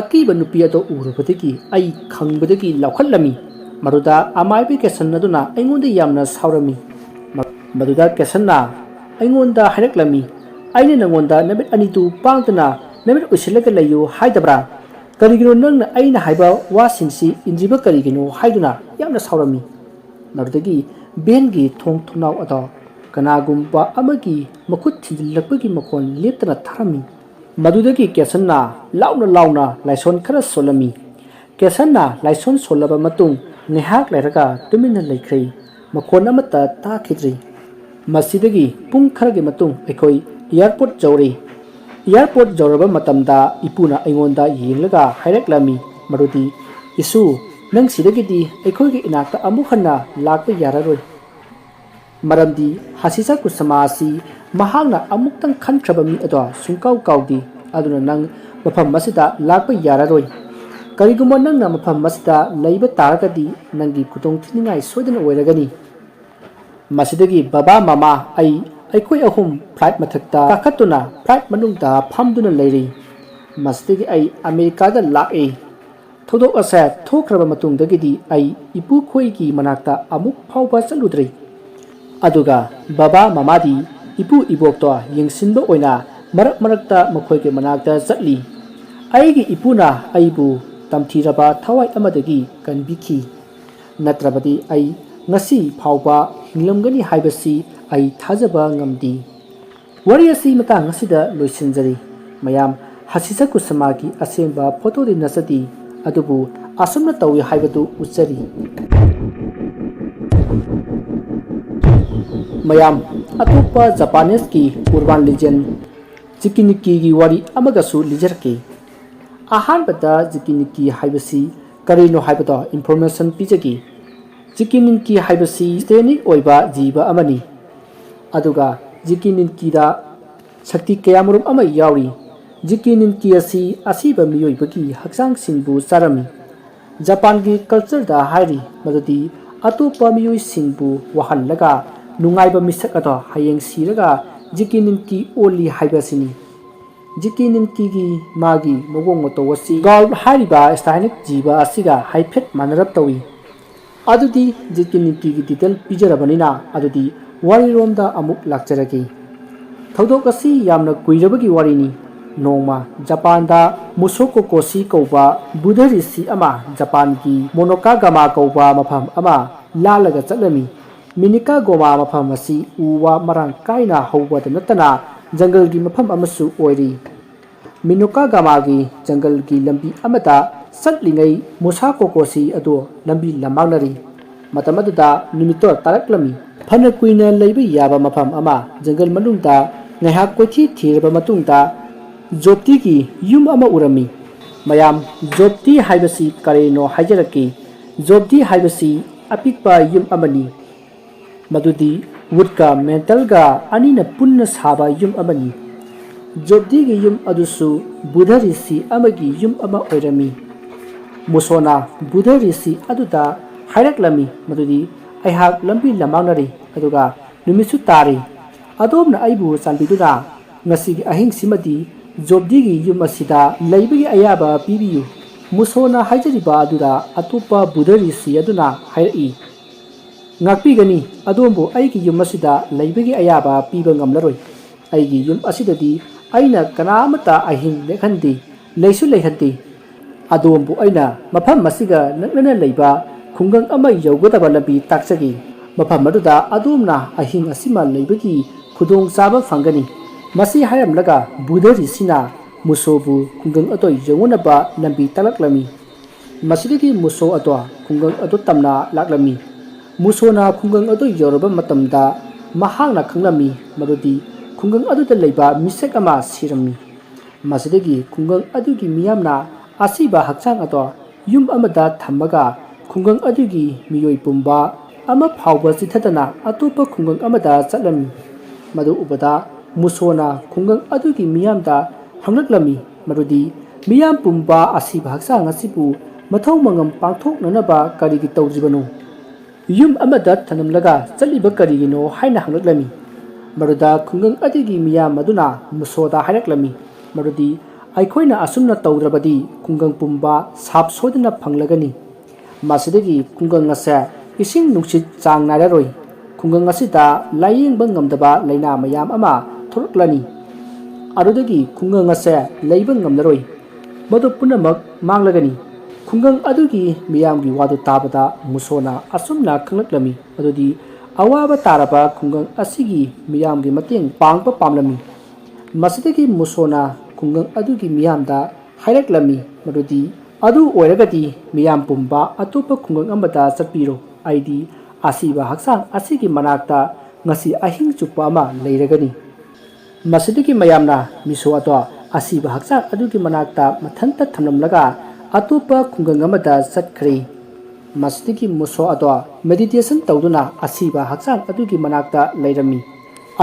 ꯑꯀꯤꯕ ꯅꯨꯄꯤ ꯑꯗꯨ ꯎꯔꯨꯕꯗꯒꯤ ꯑꯩ ꯈꯪꯕꯗꯒꯤ ꯂꯥꯎꯈꯠꯂꯝꯃꯤ꯫ ꯃꯗꯨꯗ ꯑꯃꯥꯏꯕꯤ ꯀꯦꯁꯟ ꯑꯗꯨꯅ ꯑꯩꯉꯣꯟꯗ ꯌꯥꯝꯅ ꯁꯥꯎꯔꯝꯃꯤ꯫ ꯃ-, ꯃꯗꯨꯗ ꯀꯦꯁꯟꯅ ꯑꯩꯉꯣꯟꯗ ꯍꯥꯏꯔꯛꯂꯝꯃꯤ, "ꯑꯩꯅ ꯅꯉꯣꯟꯗ ꯅꯨꯃꯤꯠ ꯑꯅꯤꯗꯨ ꯄꯥꯡꯗꯅ ꯅꯨꯃꯤꯠ ꯎꯏꯁꯤꯜꯂꯒ ꯂꯩꯌꯨ ꯍꯥꯏꯗꯕ꯭ꯔꯥ? ꯀꯔꯤꯒꯤꯅꯣ ꯅꯪꯅ ꯑꯩꯅ ꯍꯥꯏꯕ ꯋꯥꯁꯤꯡꯁꯤ ꯏꯟꯗ꯭ꯔꯤꯕ ꯀꯔꯤꯒꯤꯅꯣ?" ꯍꯥꯏꯗꯨꯅ ꯌꯥꯝꯅ ꯁꯥꯎꯔꯝꯃꯤ꯫ ꯃꯗꯨꯗꯒꯤ ꯚꯦꯟꯒꯤ ꯊꯣꯡ ꯊꯣꯡꯅꯥꯎ ꯑꯗꯣ ꯀꯅꯥꯒꯨꯝꯕ ꯑꯃꯒꯤ ꯃꯈꯨꯠ ꯊꯤꯟꯖꯤꯜꯂꯛꯄꯒꯤ ꯃꯈꯣꯟ ꯂꯦꯞꯇꯅ ꯇꯥꯔꯝꯃꯤ꯫ ꯃꯗꯨꯗꯒꯤ ꯀꯦꯁꯟꯅ ꯂꯥꯎꯅ ꯂꯥꯎꯅ ꯂꯥꯏꯁꯣꯟ ꯈꯔ ꯁꯣꯜꯂꯝꯃꯤ꯫ ꯀꯦꯁꯟꯅ ꯂꯥꯏꯁꯣꯟ ꯁꯣꯜꯂꯕ ꯃꯇꯨꯡ ꯉꯥꯏꯍꯥꯛ ꯂꯩꯔꯒ ꯇꯨꯃꯤꯟꯅ ꯂꯩꯈ꯭ꯔꯦ꯫ ꯃꯈꯣꯟ ꯑꯃꯠꯇ ꯇꯥꯈꯤꯗ꯭ꯔꯦ꯫ ꯃꯁꯤꯗꯒꯤ ꯄꯨꯡ ꯈꯔꯒꯤ ꯃꯇꯨꯡ ꯑꯩꯈꯣꯏ ꯑꯦꯌꯥꯔꯄꯣꯔꯠ ꯌꯧꯔꯦ꯫ ꯑꯦꯌꯥꯔꯄꯣꯔꯠ ꯌꯧꯔꯕ ꯃꯇꯝꯗ ꯏꯄꯨꯅ ꯑꯩꯉꯣꯟꯗ ꯌꯦꯡꯂꯒ ꯍꯥꯏꯔꯛꯂꯝꯃꯤ ꯃꯗꯨꯗꯤ, "ꯏꯁꯨ, ꯅꯪ ꯁꯤꯗꯒꯤꯗꯤ ꯑꯩꯈꯣꯏꯒꯤ ꯏꯅꯥꯛꯇ ꯑꯃꯨꯛ ꯍꯟꯅ ꯂꯥꯛꯄ ꯌꯥꯔꯔꯣꯏ꯫ ꯃꯔꯝꯗꯤ ꯍꯁꯤꯁꯥ ꯀꯨꯁꯥꯃꯥ ꯑꯁꯤ ꯃꯍꯥꯛꯅ ꯑꯃꯨꯛꯇꯪ ꯈꯟꯈ꯭ꯔꯕ ꯃꯤ ꯑꯗꯣ ꯁꯨꯡꯀꯥꯎ ꯀꯥꯎꯗꯦ꯫ ꯑꯗꯨꯅ ꯅꯪ ꯃꯐꯝ ꯑꯁꯤꯗ ꯂꯥꯛꯄ ꯌꯥꯔꯔꯣꯏ꯫ ꯀꯔꯤꯒꯨꯝꯕ ꯅꯪꯅ ꯃꯐꯝ ꯑꯁꯤꯗ ꯂꯩꯕ ꯇꯥꯔꯒꯗꯤ ꯅꯪꯒꯤ ꯈꯨꯗꯣꯡ ꯊꯤꯅꯤꯡꯉꯥꯏ ꯁꯣꯏꯗꯅ ꯑꯣꯏꯔꯒꯅꯤ꯫" ꯃꯁꯤꯗꯒꯤ ꯕꯕꯥ, ꯃꯃꯥ, ꯑꯩ, ꯑꯩꯈꯣꯏ ꯑꯍꯨꯝ ꯐ꯭ꯂꯥꯏꯠ ꯃꯊꯛꯇ ꯀꯥꯈꯠꯇꯨꯅ ꯐ꯭ꯂꯥꯏꯠ ꯃꯅꯨꯡꯗ ꯐꯝꯗꯨꯅ ꯂꯩꯔꯤ꯫ ꯃꯁꯤꯗꯒꯤ ꯑꯩ ꯑꯃꯦꯔꯤꯀꯥꯗ ꯂꯥꯛꯏ꯫ ꯊꯧꯗꯣꯛ ꯑꯁꯦ ꯊꯣꯛꯈ꯭ꯔꯕ ꯃꯇꯨꯡꯗꯒꯤꯗꯤ ꯑꯩ ꯏꯄꯨꯈꯣꯏꯒꯤ ꯃꯅꯥꯛꯇ ꯑꯃꯨꯛ ꯐꯥꯎꯕ ꯆꯠꯂꯨꯗ꯭ꯔꯤ꯫ ꯑꯗꯨꯒ ꯕꯕꯥ ꯃꯃꯥꯗꯤ ꯏꯄꯨ ꯏꯕꯣꯛꯇꯣ ꯌꯦꯡꯁꯤꯟꯕ ꯑꯣꯏꯅ ꯃꯔꯛ ꯃꯔꯛꯇ ꯃꯈꯣꯏꯒꯤ ꯃꯅꯥꯛꯇ ꯆꯠꯂꯤ꯫ ꯑꯩꯒꯤ ꯏꯄꯨꯅ ꯑꯩꯕꯨ ꯇꯝꯊꯤꯔꯕ ꯊꯋꯥꯏ ꯑꯃꯗꯒꯤ ꯀꯟꯕꯤꯈꯤ꯫ ꯅꯠꯇ꯭ꯔꯕꯗꯤ ꯑꯩ ꯉꯁꯤ ꯐꯥꯎꯕ ꯍꯤꯡꯂꯝꯒꯅꯤ ꯍꯥꯏꯕꯁꯤ ꯑꯩ ꯊꯥꯖꯕ ꯉꯝꯗꯦ꯫ ꯋꯥꯔꯤ ꯑꯁꯤ ꯃꯇꯥꯡ ꯑꯁꯤꯗ ꯂꯣꯏꯁꯤꯟꯖꯔꯤ꯫ ꯃꯌꯥꯝ, ꯍꯁꯤꯁꯥ ꯀꯨꯁꯥꯃꯥꯒꯤ ꯑꯁꯦꯡꯕ ꯐꯣꯇꯣꯗꯤ ꯅꯠꯆꯗꯦ, ꯑꯗꯨꯕꯨ ꯑꯁꯨꯝꯅ ꯇꯧꯏ ꯍꯥꯏꯕꯗꯨ ꯎꯠꯆꯔꯤ꯫ ꯃꯌꯥꯝ, ꯑꯇꯣꯞꯄ ꯖꯄꯥꯅꯤꯁꯀꯤ urban legend ꯖꯤꯀꯤꯅꯤꯀꯤꯒꯤ ꯋꯥꯔꯤ ꯑꯃꯒꯁꯨ ꯂꯤꯖꯔꯛꯀꯦ꯫ ꯑꯍꯥꯟꯕꯗ ꯖꯤꯀꯤꯅꯤꯀꯤ ꯍꯥꯏꯕꯁꯤ ꯀꯔꯤꯅꯣ ꯍꯥꯏꯕꯗꯣ information ꯄꯤꯖꯒꯦ꯫ ꯖꯤꯀꯤꯅꯤꯀꯤ ꯍꯥꯏꯕꯁꯤ satanic ꯑꯣꯏꯕ ꯖꯤꯕ ꯑꯃꯅꯤ꯫ ꯑꯗꯨꯒ ꯖꯤꯀꯤ ꯅꯤꯟꯀꯤꯗ ꯁꯛꯇꯤ ꯀꯌꯥꯃꯔꯨꯝ ꯑꯃ ꯌꯥꯎꯔꯤ꯫ ꯖꯤꯀꯤ ꯅꯤꯟꯀꯤ ꯑꯁꯤ ꯑꯁꯤꯕ ꯃꯤꯑꯣꯏꯕꯒꯤ ꯍꯛꯆꯥꯡꯁꯤꯡꯕꯨ ꯆꯥꯔꯝꯃꯤ꯫ ꯖꯄꯥꯟꯒꯤ ꯀꯜꯆꯔꯗ ꯍꯥꯏꯔꯤ ꯃꯗꯨꯗꯤ ꯑꯇꯣꯞꯄ ꯃꯤꯑꯣꯏꯁꯤꯡꯕꯨ ꯋꯥꯍꯜꯂꯒ ꯅꯨꯡꯉꯥꯏꯕ ꯃꯤꯁꯛ ꯑꯗꯣ ꯍꯌꯦꯡ ꯁꯤꯔꯒ ꯖꯤꯀꯤ ꯅꯤꯟꯀꯤ ꯑꯣꯜꯂꯤ ꯍꯥꯏꯕꯁꯤꯅꯤ꯫ ꯖꯤꯀꯤ ꯅꯤꯟꯀꯤꯒꯤ ꯃꯥꯒꯤ ꯃꯑꯣꯡ ꯃꯇꯧ ꯑꯁꯤ ꯒꯥꯎꯜ ꯍꯥꯏꯔꯤꯕ ꯁ꯭ꯇꯥꯏꯅꯤꯛ ꯖꯤꯕ ꯑꯁꯤꯒ ꯍꯥꯏꯐꯦꯠ ꯃꯥꯟꯅꯔꯞ ꯇꯧꯏ꯫ ꯑꯗꯨꯗꯤ ꯖꯤꯀꯤ ꯅꯤꯟꯀꯤꯒꯤ ꯗꯤꯇꯦꯜ ꯄꯤꯖꯔꯕꯅꯤꯅ ꯑꯗꯨꯗꯤ ꯋꯥꯔꯤꯔꯣꯝꯗ ꯑꯃꯨꯛ ꯂꯥꯛꯆꯔꯒꯦ꯫ ꯊꯧꯗꯣꯛ ꯑꯁꯤ ꯌꯥꯝꯅ ꯀꯨꯏꯔꯕꯒꯤ ꯋꯥꯔꯤꯅꯤ꯫ ꯅꯣꯡꯃ ꯖꯄꯥꯟꯗ ꯃꯨꯁꯣꯀꯣꯀꯣꯁꯤ ꯀꯧꯕ ꯕꯨꯙ ꯔꯤꯁꯤ ꯑꯃ ꯖꯄꯥꯟꯒꯤ ꯃꯣꯅꯣꯀꯥꯒꯥꯃꯥ ꯀꯧꯕ ꯃꯐꯝ ꯑꯃ ꯂꯥꯜꯂꯒ ꯆꯠꯂꯝꯃꯤ꯫ ꯃꯤꯅꯤꯀꯥꯒꯣꯃꯥ ꯃꯐꯝ ꯑꯁꯤ ꯎ ꯋꯥ ꯃꯔꯥꯡ ꯀꯥꯏꯅ ꯍꯧꯕꯗ ꯅꯠꯇꯅ ꯖꯪꯒꯜꯒꯤ ꯃꯐꯝ ꯑꯃꯁꯨ ꯑꯣꯏꯔꯤ꯫ ꯃꯤꯅꯣꯀꯥꯒꯥꯃꯥꯒꯤ ꯖꯪꯒꯜꯒꯤ ꯂꯝꯕꯤ ꯑꯃꯗ ꯆꯠꯂꯤꯉꯩ ꯃꯨꯁꯥꯀꯣꯀꯣꯁꯤ ꯑꯗꯨ ꯂꯝꯕꯤ ꯂꯝꯃꯥꯡꯅꯔꯤ꯫ ꯃꯇꯝ ꯑꯗꯨꯗ ꯅꯨꯃꯤꯠꯇꯣ ꯇꯥꯔꯛꯂꯝꯃꯤ꯫ ꯐꯅ ꯀꯨꯏꯅ ꯂꯩꯕ ꯌꯥꯕ ꯃꯐꯝ ꯑꯃ ꯖꯪꯒꯜ ꯃꯅꯨꯡꯗ ꯉꯥꯏꯍꯥꯛ ꯀꯣꯏꯊꯤ ꯊꯤꯔꯕ ꯃꯇꯨꯡꯗ ꯖꯣꯞꯇꯤꯒꯤ ꯌꯨꯝ ꯑꯃ ꯎꯔꯝꯃꯤ꯫ ꯃꯌꯥꯝ, ꯖꯣꯞꯇꯤ ꯍꯥꯏꯕꯁꯤ ꯀꯔꯤꯅꯣ ꯍꯥꯏꯖꯔꯛꯀꯦ꯫ ꯖꯣꯞꯇꯤ ꯍꯥꯏꯕꯁꯤ ꯑꯄꯤꯛꯄ ꯌꯨꯝ ꯑꯃꯅꯤ꯫ ꯃꯗꯨꯗꯤ ꯋꯨꯗꯀ ꯃꯦꯟꯇꯜꯒ ꯑꯅꯤꯅ ꯄꯨꯟꯅ ꯁꯥꯕ ꯌꯨꯝ ꯑꯃꯅꯤ꯫ ꯖꯣꯞꯗꯤꯒꯤ ꯌꯨꯝ ꯑꯗꯨꯁꯨ ꯕꯨꯙ ꯔꯤꯁꯤ ꯑꯃꯒꯤ ꯌꯨꯝ ꯑꯃ ꯑꯣꯏꯔꯝꯃꯤ꯫ ꯃꯨꯁꯣꯅ ꯕꯨꯙ ꯔꯤꯁꯤ ꯑꯗꯨꯗ ꯍꯥꯏꯔꯛꯂꯝꯃꯤ ꯃꯗꯨꯗꯤ ꯑꯩꯍꯥꯛ ꯂꯝꯕꯤ ꯂꯝꯃꯥꯡꯅꯔꯤ ꯑꯗꯨꯒ ꯅꯨꯃꯤꯠꯁꯨ ꯇꯥꯔꯤ꯫ ꯑꯗꯣꯝꯅ ꯑꯩꯕꯨ ꯆꯥꯟꯕꯤꯗꯨꯅ ꯉꯁꯤꯒꯤ ꯑꯍꯤꯡꯁꯤꯃꯗꯤ ꯖꯣꯞꯗꯤꯒꯤ ꯌꯨꯝ ꯑꯁꯤꯗ ꯂꯩꯕꯒꯤ ꯑꯌꯥꯕ ꯄꯤꯕꯤꯌꯨ꯫ ꯃꯨꯁꯣꯅ ꯍꯥꯏꯖꯔꯤꯕ ꯑꯗꯨꯗ ꯑꯇꯣꯞꯄ ꯕꯨꯙ ꯔꯤꯁꯤ ꯑꯗꯨꯅ ꯍꯥꯏꯔꯛꯏ, "ꯉꯥꯛꯄꯤꯒꯅꯤ, ꯑꯗꯣꯝꯕꯨ ꯑꯩꯒꯤ ꯌꯨꯝ ꯑꯁꯤꯗ ꯂꯩꯕꯒꯤ ꯑꯌꯥꯕ ꯄꯤꯕ ꯉꯝꯂꯔꯣꯏ꯫ ꯑꯩꯒꯤ ꯌꯨꯝ ꯑꯁꯤꯗꯗꯤ ꯑꯩꯅ ꯀꯅꯥ ꯑꯃꯠꯇ ꯑꯍꯤꯡ ꯂꯦꯛꯍꯟꯗꯦ, ꯂꯩꯁꯨ ꯂꯩꯍꯟꯗꯦ꯫ ꯑꯗꯣꯝꯕꯨ ꯑꯩꯅ ꯃꯐꯝ ꯑꯁꯤꯒ ꯅꯛꯅꯅ ꯂꯩꯕ ꯈꯨꯡꯒꯪ ꯑꯃ ꯌꯧꯒꯗꯕ ꯂꯝꯕꯤ ꯇꯥꯛꯆꯒꯦ꯫ ꯃꯐꯝ ꯑꯗꯨꯗ ꯑꯗꯣꯝꯅ ꯑꯍꯤꯡ ꯑꯁꯤꯃ ꯂꯩꯕꯒꯤ ꯈꯨꯗꯣꯡꯆꯥꯕ ꯐꯪꯒꯅꯤ꯫" ꯃꯁꯤ ꯍꯥꯏꯔꯝꯂꯒ ꯕꯨꯙ ꯔꯤꯁꯤꯅ ꯃꯨꯁꯣꯕꯨ ꯈꯨꯡꯒꯪ ꯑꯗꯨ ꯌꯧꯅꯅꯕ ꯂꯝꯕꯤ ꯇꯥꯛꯂꯛꯂꯝꯃꯤ꯫ ꯃꯁꯤꯗꯒꯤ ꯃꯨꯁꯣ ꯑꯗꯣ ꯈꯨꯡꯒꯪ ꯑꯗꯨ ꯇꯝꯅ ꯂꯥꯛꯂꯝꯃꯤ꯫ ꯃꯨꯁꯣꯅ ꯈꯨꯡꯒꯪ ꯑꯗꯨ ꯌꯧꯔꯕ ꯃꯇꯝꯗ ꯃꯍꯥꯛꯅ ꯈꯪꯂꯝꯃꯤ ꯃꯗꯨꯗꯤ ꯈꯨꯡꯒꯪ ꯑꯗꯨꯗ ꯂꯩꯕ ꯃꯤꯁꯛ ꯑꯃ ꯁꯤꯔꯝꯃꯤ꯫ ꯃꯁꯤꯗꯒꯤ ꯈꯨꯡꯒꯪ ꯑꯗꯨꯒꯤ ꯃꯤꯌꯥꯝꯅ ꯑꯁꯤꯕ ꯍꯛꯆꯥꯡ ꯑꯗꯣ ꯌꯨꯝ ꯑꯃꯗ ꯊꯝꯃꯒ ꯈꯨꯡꯒꯪ ꯑꯗꯨꯒꯤ ꯃꯤꯑꯣꯏ ꯄꯨꯝꯕ ꯑꯃ ꯐꯥꯎꯕ ꯆꯤꯊꯗꯅ ꯑꯇꯣꯞꯄ ꯈꯨꯡꯒꯪ ꯑꯃꯗ ꯆꯠꯂꯝꯃꯤ꯫ ꯃꯗꯨ ꯎꯕꯗ ꯃꯨꯁꯣꯅ ꯈꯨꯡꯒꯪ ꯑꯗꯨꯒꯤ ꯃꯤꯌꯥꯝꯗ ꯍꯪꯂꯛꯂꯝꯃꯤ, ꯃꯗꯨꯗꯤ, "ꯃꯤꯌꯥꯝ ꯄꯨꯝꯕ ꯑꯁꯤꯕ ꯍꯛꯆꯥꯡ ꯑꯁꯤꯕꯨ ꯃꯊꯧ ꯃꯉꯝ ꯄꯥꯡꯊꯣꯛꯅꯅꯕ ꯀꯔꯤꯒꯤ ꯇꯧꯗ꯭ꯔꯤꯕꯅꯣ? ꯌꯨꯝ ꯑꯃꯗ ꯊꯅꯝꯂꯒ ꯆꯠꯂꯤꯕ ꯀꯔꯤꯒꯤꯅꯣ?" ꯍꯥꯏꯅ ꯍꯪꯂꯛꯂꯝꯃꯤ꯫ ꯃꯗꯨꯗ ꯈꯨꯡꯒꯪ ꯑꯗꯨꯒꯤ ꯃꯤꯌꯥꯝ ꯑꯗꯨꯅ ꯃꯨꯁꯣꯗ ꯍꯥꯏꯔꯛꯂꯝꯃꯤ, ꯃꯗꯨꯗꯤ, "ꯑꯩꯈꯣꯏꯅ ꯑꯁꯨꯝꯅ ꯇꯧꯗ꯭ꯔꯕꯗꯤ ꯈꯨꯡꯒꯪ ꯄꯨꯝꯕ ꯁꯥꯞ ꯁꯣꯏꯗꯅ ꯐꯪꯂꯒꯅꯤ꯫ ꯃꯁꯤꯗꯒꯤ ꯈꯨꯡꯒꯪ ꯑꯁꯦ ꯏꯁꯤꯡ ꯅꯨꯡꯁꯤꯠ ꯆꯥꯡ ꯅꯥꯏꯔꯔꯣꯏ꯫ ꯈꯨꯡꯒꯪ ꯑꯁꯤꯗ ꯂꯥꯌꯦꯡꯕ ꯉꯝꯗꯕ ꯂꯥꯏꯅꯥ ꯃꯌꯥꯝ ꯑꯃ ꯊꯣꯛꯂꯛꯂꯅꯤ꯫ ꯑꯗꯨꯗꯒꯤ ꯈꯨꯡꯒꯪ ꯑꯁꯦ ꯂꯩꯕ ꯉꯝꯂꯔꯣꯏ꯫ ꯃꯗꯨ ꯄꯨꯝꯅꯃꯛ ꯃꯥꯡꯂꯒꯅꯤ꯫" ꯈꯨꯡꯒꯪ ꯑꯗꯨꯒꯤ ꯃꯤꯌꯥꯝꯒꯤ ꯋꯥꯗꯨ ꯇꯥꯕꯗ ꯃꯨꯁꯣꯅ ꯑꯁꯨꯝꯅ ꯈꯪꯂꯛꯂꯝꯃꯤ, ꯃꯗꯨꯗꯤ ꯑꯋꯥꯕ ꯇꯥꯔꯕ ꯈꯨꯡꯒꯪ ꯑꯁꯤꯒꯤ ꯃꯤꯌꯥꯝꯒꯤ ꯃꯇꯦꯡ ꯄꯥꯡꯕ ꯄꯥꯝꯂꯝꯃꯤ꯫ ꯃꯁꯤꯗꯒꯤ ꯃꯨꯁꯣꯅ ꯈꯨꯡꯒꯪ ꯑꯗꯨꯒꯤ ꯃꯤꯌꯥꯝꯗ ꯍꯥꯏꯔꯛꯂꯝꯃꯤ, ꯃꯗꯨꯗꯤ, "ꯑꯗꯨ ꯑꯣꯏꯔꯒꯗꯤ ꯃꯤꯌꯥꯝ ꯄꯨꯝꯕ ꯑꯇꯣꯞꯄ ꯈꯨꯡꯒꯪ ꯑꯃꯗ ꯆꯠꯄꯤꯔꯣ꯫ ꯑꯩꯗꯤ ꯑꯁꯤꯕ ꯍꯛꯆꯥꯡ ꯑꯁꯤꯒꯤ ꯃꯅꯥꯛꯇ ꯉꯁꯤ ꯑꯍꯤꯡ ꯆꯨꯞꯄ ꯑꯃ ꯂꯩꯔꯒꯅꯤ꯫" ꯃꯁꯤꯗꯒꯤ ꯃꯌꯥꯝꯅ ꯃꯨꯁꯣ ꯑꯗꯣ ꯑꯁꯤꯕ ꯍꯛꯆꯥꯡ ꯑꯗꯨꯒꯤ ꯃꯅꯥꯛꯇ ꯃꯊꯟꯇ ꯊꯝꯂꯝꯂꯒ ꯑꯇꯣꯞꯄ ꯈꯨꯡꯒꯪ ꯑꯃꯗ ꯆꯠꯈ꯭ꯔꯦ꯫ ꯃꯁꯤꯗꯒꯤ ꯃꯨꯁꯣ ꯑꯗꯣ ꯃꯦꯗꯤꯇꯦꯁꯟ ꯇꯧꯗꯨꯅ ꯑꯁꯤꯕ ꯍꯛꯆꯥꯡ ꯑꯗꯨꯒꯤ ꯃꯅꯥꯛꯇ ꯂꯩꯔꯝꯃꯤ꯫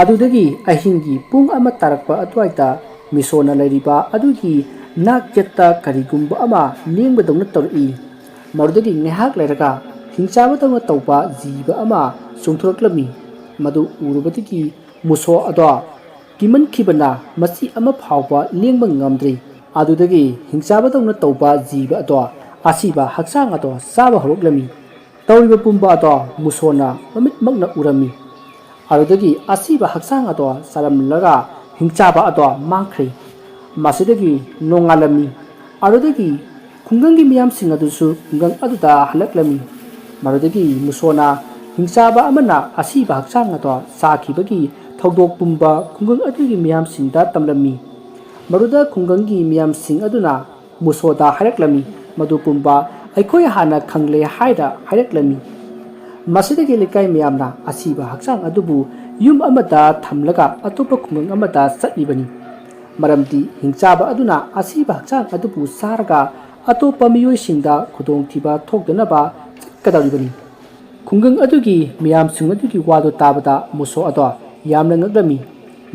ꯑꯗꯨꯗꯒꯤ ꯑꯍꯤꯡꯒꯤ ꯄꯨꯡ ꯑꯃ ꯇꯥꯔꯛꯄ ꯑꯗꯨꯋꯥꯏꯗ ꯃꯨꯁꯣꯅ ꯂꯩꯔꯤꯕ ꯑꯗꯨꯒꯤ ꯅꯥꯛ ꯌꯦꯠꯇ ꯀꯔꯤꯒꯨꯝꯕ ꯑꯃ ꯂꯦꯡꯕꯗꯧꯅ ꯇꯧꯔꯛꯏ꯫ ꯃꯗꯨꯗꯒꯤ ꯉꯥꯏꯍꯥꯛ ꯂꯩꯔꯒ ꯍꯤꯡꯆꯥꯕꯗꯧꯅ ꯇꯧꯕ ꯖꯤꯕ ꯑꯃ ꯆꯣꯡꯊꯣꯔꯛꯂꯝꯃꯤ꯫ ꯃꯗꯨ ꯎꯔꯨꯕꯗꯒꯤ ꯃꯨꯁꯣ ꯑꯗꯣ ꯀꯤꯃꯟꯈꯤꯕꯅ ꯃꯆꯤ ꯑꯃ ꯐꯥꯎꯕ ꯂꯦꯡꯕ ꯉꯝꯗ꯭ꯔꯦ꯫ ꯑꯗꯨꯗꯒꯤ ꯍꯤꯡꯆꯥꯕꯗꯧꯅ ꯇꯧꯕ ꯖꯤꯕ ꯑꯗꯣ ꯑꯁꯤꯕ ꯍꯛꯆꯥꯡ ꯑꯗꯣ ꯆꯥꯕ ꯍꯧꯔꯛꯂꯝꯃꯤ꯫ ꯇꯧꯔꯤꯕ ꯄꯨꯝꯕ ꯑꯗꯣ ꯃꯨꯁꯣꯅ ꯃꯃꯤꯠꯃꯛꯅ ꯎꯔꯝꯃꯤ꯫ ꯑꯗꯨꯗꯒꯤ ꯑꯁꯤꯕ ꯍꯛꯆꯥꯡ ꯑꯗꯣ ꯆꯥꯔꯝꯂꯒ ꯍꯤꯡꯆꯥꯕ ꯑꯗꯣ ꯃꯥꯡꯈ꯭ꯔꯦ꯫ ꯃꯁꯤꯗꯒꯤ ꯅꯣꯡꯉꯥꯜꯂꯝꯃꯤ꯫ ꯑꯗꯨꯗꯒꯤ ꯈꯨꯡꯒꯪꯒꯤ ꯃꯤꯌꯥꯝꯁꯤꯡ ꯑꯗꯨꯁꯨ ꯈꯨꯡꯒꯪ ꯑꯗꯨꯗ ꯍꯜꯂꯛꯂꯝꯃꯤ꯫ ꯃꯗꯨꯗꯒꯤ ꯃꯨꯁꯣꯅ ꯍꯤꯡꯆꯥꯕ ꯑꯃꯅ ꯑꯁꯤꯕ ꯍꯛꯆꯥꯡ ꯑꯗꯣ ꯆꯥꯈꯤꯕꯒꯤ ꯊꯧꯗꯣꯛ ꯄꯨꯝꯕ ꯈꯨꯡꯒꯪ ꯑꯗꯨꯒꯤ ꯃꯤꯌꯥꯝꯁꯤꯡꯗ ꯇꯝꯂꯝꯃꯤ꯫ ꯃꯗꯨꯗ ꯈꯨꯡꯒꯪꯒꯤ ꯃꯤꯌꯥꯝꯁꯤꯡ ꯑꯗꯨꯅ ꯃꯨꯁꯣꯗ ꯍꯥꯏꯔꯛꯂꯝꯃꯤ, ꯃꯗꯨ ꯄꯨꯝꯕ ꯑꯩꯈꯣꯏ ꯍꯥꯟꯅ ꯈꯪꯂꯦ ꯍꯥꯏꯅ ꯍꯥꯏꯔꯛꯂꯝꯃꯤ꯫ ꯃꯁꯤꯗꯒꯤ ꯂꯩꯀꯥꯏ ꯃꯌꯥꯝꯅ ꯑꯁꯤꯕ ꯍꯛꯆꯥꯡ ꯑꯗꯨꯕꯨ ꯌꯨꯝ ꯑꯃꯗ ꯊꯝꯂꯒ ꯑꯇꯣꯞꯄ ꯈꯨꯡꯒꯪ ꯑꯃꯗ ꯆꯠꯂꯤꯕꯅꯤ꯫ ꯃꯔꯝꯗꯤ ꯍꯤꯡꯆꯥꯕ ꯑꯗꯨꯅ ꯑꯁꯤꯕ ꯍꯛꯆꯥꯡ ꯑꯗꯨꯕꯨ ꯆꯥꯔꯒ ꯑꯇꯣꯞꯄ ꯃꯤꯑꯣꯏꯁꯤꯡꯗ ꯈꯨꯗꯣꯡꯊꯤꯕ ꯊꯣꯛꯇꯅꯕ ꯆꯠꯀꯗꯧꯔꯤꯕꯅꯤ꯫ ꯈꯨꯡꯒꯪ ꯑꯗꯨꯒꯤ ꯃꯤꯌꯥꯝꯁꯤꯡ ꯑꯗꯨꯒꯤ ꯋꯥꯗꯨ ꯇꯥꯕꯗ ꯃꯨꯁꯣ ꯑꯗꯣ ꯌꯥꯝꯅ ꯉꯛꯂꯝꯃꯤ꯫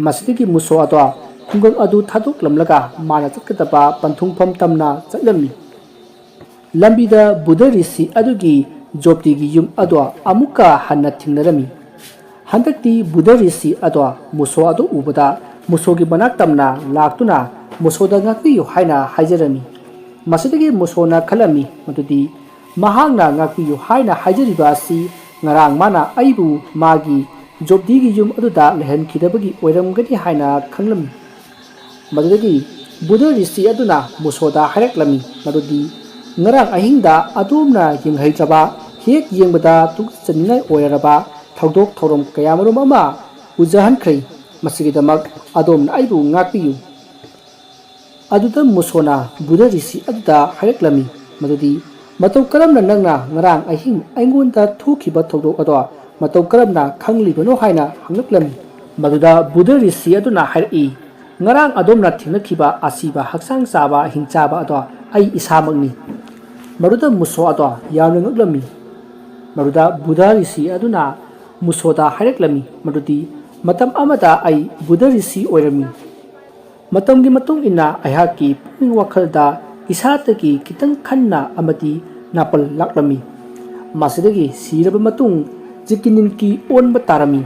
ꯃꯁꯤꯗꯒꯤ ꯃꯨꯁꯣ ꯑꯗꯣ ꯈꯨꯡꯒꯪ ꯑꯗꯨ ꯊꯥꯗꯣꯛꯂꯝꯂꯒ ꯃꯥꯅ ꯆꯠꯀꯗꯕ ꯄꯟꯊꯨꯡꯐꯝ ꯇꯝꯅ ꯆꯠꯂꯝꯃꯤ꯫ ꯂꯝꯕꯤꯗ ꯕꯨꯙ ꯔꯤꯁꯤ ꯑꯗꯨꯒꯤ ꯖꯣꯞꯇꯤꯒꯤ ꯌꯨꯝ ꯑꯗꯣ ꯑꯃꯨꯛꯀ ꯍꯟꯅ ꯊꯦꯡꯅꯔꯝꯃꯤ꯫ ꯍꯟꯗꯛꯇꯤ ꯕꯨꯙ ꯔꯤꯁꯤ ꯑꯗꯣ ꯃꯨꯁꯣ ꯑꯗꯨ ꯎꯕꯗ ꯃꯨꯁꯣꯒꯤ ꯃꯅꯥꯛ ꯇꯝꯅ ꯂꯥꯛꯇꯨꯅ ꯃꯨꯁꯣꯗ ꯉꯥꯛꯄꯤꯌꯨ ꯍꯥꯏꯅ ꯍꯥꯏꯖꯔꯝꯃꯤ꯫ ꯃꯁꯤꯗꯒꯤ ꯃꯨꯁꯣꯅ ꯈꯜꯂꯝꯃꯤ ꯃꯗꯨꯗꯤ ꯃꯍꯥꯛꯅ ꯉꯥꯛꯄꯤꯌꯨ ꯍꯥꯏꯅ ꯍꯥꯏꯖꯔꯤꯕ ꯑꯁꯤ ꯉꯔꯥꯡ ꯃꯥꯅ ꯑꯩꯕꯨ ꯃꯥꯒꯤ ꯖꯣꯞꯇꯤꯒꯤ ꯌꯨꯝ ꯑꯗꯨꯗ ꯂꯩꯍꯟꯈꯤꯗꯕꯒꯤ ꯑꯣꯏꯔꯝꯒꯅꯤ ꯍꯥꯏꯅ ꯈꯪꯂꯝꯃꯤ꯫ ꯃꯗꯨꯗꯒꯤ ꯕꯨꯙ ꯔꯤꯁꯤ ꯑꯗꯨꯅ ꯃꯨꯁꯣꯗ ꯍꯥꯏꯔꯛꯂꯝꯃꯤ ꯃꯗꯨꯗꯤ ꯉꯔꯥꯡ ꯑꯍꯤꯡꯗ ꯑꯗꯣꯝꯅ ꯌꯦꯡꯍꯩꯗ꯭ꯔꯕ, ꯍꯦꯛ ꯌꯦꯡꯕꯗ ꯇꯨꯀꯠꯆꯅꯤꯡꯉꯥꯏ ꯑꯣꯏꯔꯔꯕ ꯊꯧꯗꯣꯛ ꯊꯧꯔꯝ ꯀꯌꯥꯃꯔꯨꯝ ꯑꯃ ꯎꯖꯍꯟꯈ꯭ꯔꯦ꯫ ꯃꯁꯤꯒꯤꯗꯃꯛ ꯑꯗꯣꯝꯅ ꯑꯩꯕꯨ ꯉꯥꯛꯄꯤꯌꯨ꯫ ꯑꯗꯨꯗ ꯃꯨꯁꯣꯅ ꯕꯨꯙ ꯔꯤꯁꯤ ꯑꯗꯨꯗ ꯍꯥꯏꯔꯛꯂꯝꯃꯤ ꯃꯗꯨꯗꯤ ꯃꯇꯧ ꯀꯔꯝꯅ ꯅꯪꯅ ꯉꯔꯥꯡ ꯑꯍꯤꯡ ꯑꯩꯉꯣꯟꯗ ꯊꯣꯛꯈꯤꯕ ꯊꯧꯗꯣꯛ ꯑꯗꯣ ꯃꯇꯧ ꯀꯔꯝꯅ ꯈꯪꯂꯤꯕꯅꯣ ꯍꯥꯏꯅ ꯍꯪꯂꯛꯂꯝꯃꯤ꯫ ꯃꯗꯨꯗ ꯕꯨꯙ ꯔꯤꯁꯤ ꯑꯗꯨꯅ ꯍꯥꯏꯔꯛꯏ, ꯉꯔꯥꯡ ꯑꯗꯣꯝꯅ ꯊꯦꯡꯅꯈꯤꯕ ꯑꯁꯤꯕ ꯍꯛꯆꯥꯡ ꯆꯥꯕ ꯍꯤꯡꯆꯥꯕ ꯑꯗꯣ ꯑꯩ ꯏꯁꯥꯃꯛꯅꯤ꯫ ꯃꯗꯨꯗ ꯃꯨꯁꯣ ꯑꯗꯣ ꯌꯥꯝꯅ ꯉꯛꯂꯝꯃꯤ꯫ ꯃꯗꯨꯗ ꯕꯨꯙ ꯔꯤꯁꯤ ꯑꯗꯨꯅ ꯃꯨꯁꯣꯗ ꯍꯥꯏꯔꯛꯂꯝꯃꯤ ꯃꯗꯨꯗꯤ ꯃꯇꯝ ꯑꯃꯗ ꯑꯩ ꯕꯨꯙ ꯔꯤꯁꯤ ꯑꯣꯏꯔꯝꯃꯤ꯫ ꯃꯇꯝꯒꯤ ꯃꯇꯨꯡ ꯏꯟꯅ ꯑꯩꯍꯥꯛꯀꯤ ꯄꯨꯛꯅꯤꯡ ꯋꯥꯈꯜꯗ ꯏꯁꯥꯗꯒꯤ ꯈꯤꯇꯪ ꯈꯟꯅ ꯑꯃꯗꯤ ꯅꯥꯄꯜ ꯂꯥꯛꯂꯝꯃꯤ꯫ ꯃꯁꯤꯗꯒꯤ ꯁꯤꯔꯕ ꯃꯇꯨꯡ ꯖꯤꯀꯤꯅꯤꯟꯀꯤ ꯑꯣꯟꯕ ꯇꯥꯔꯝꯃꯤ꯫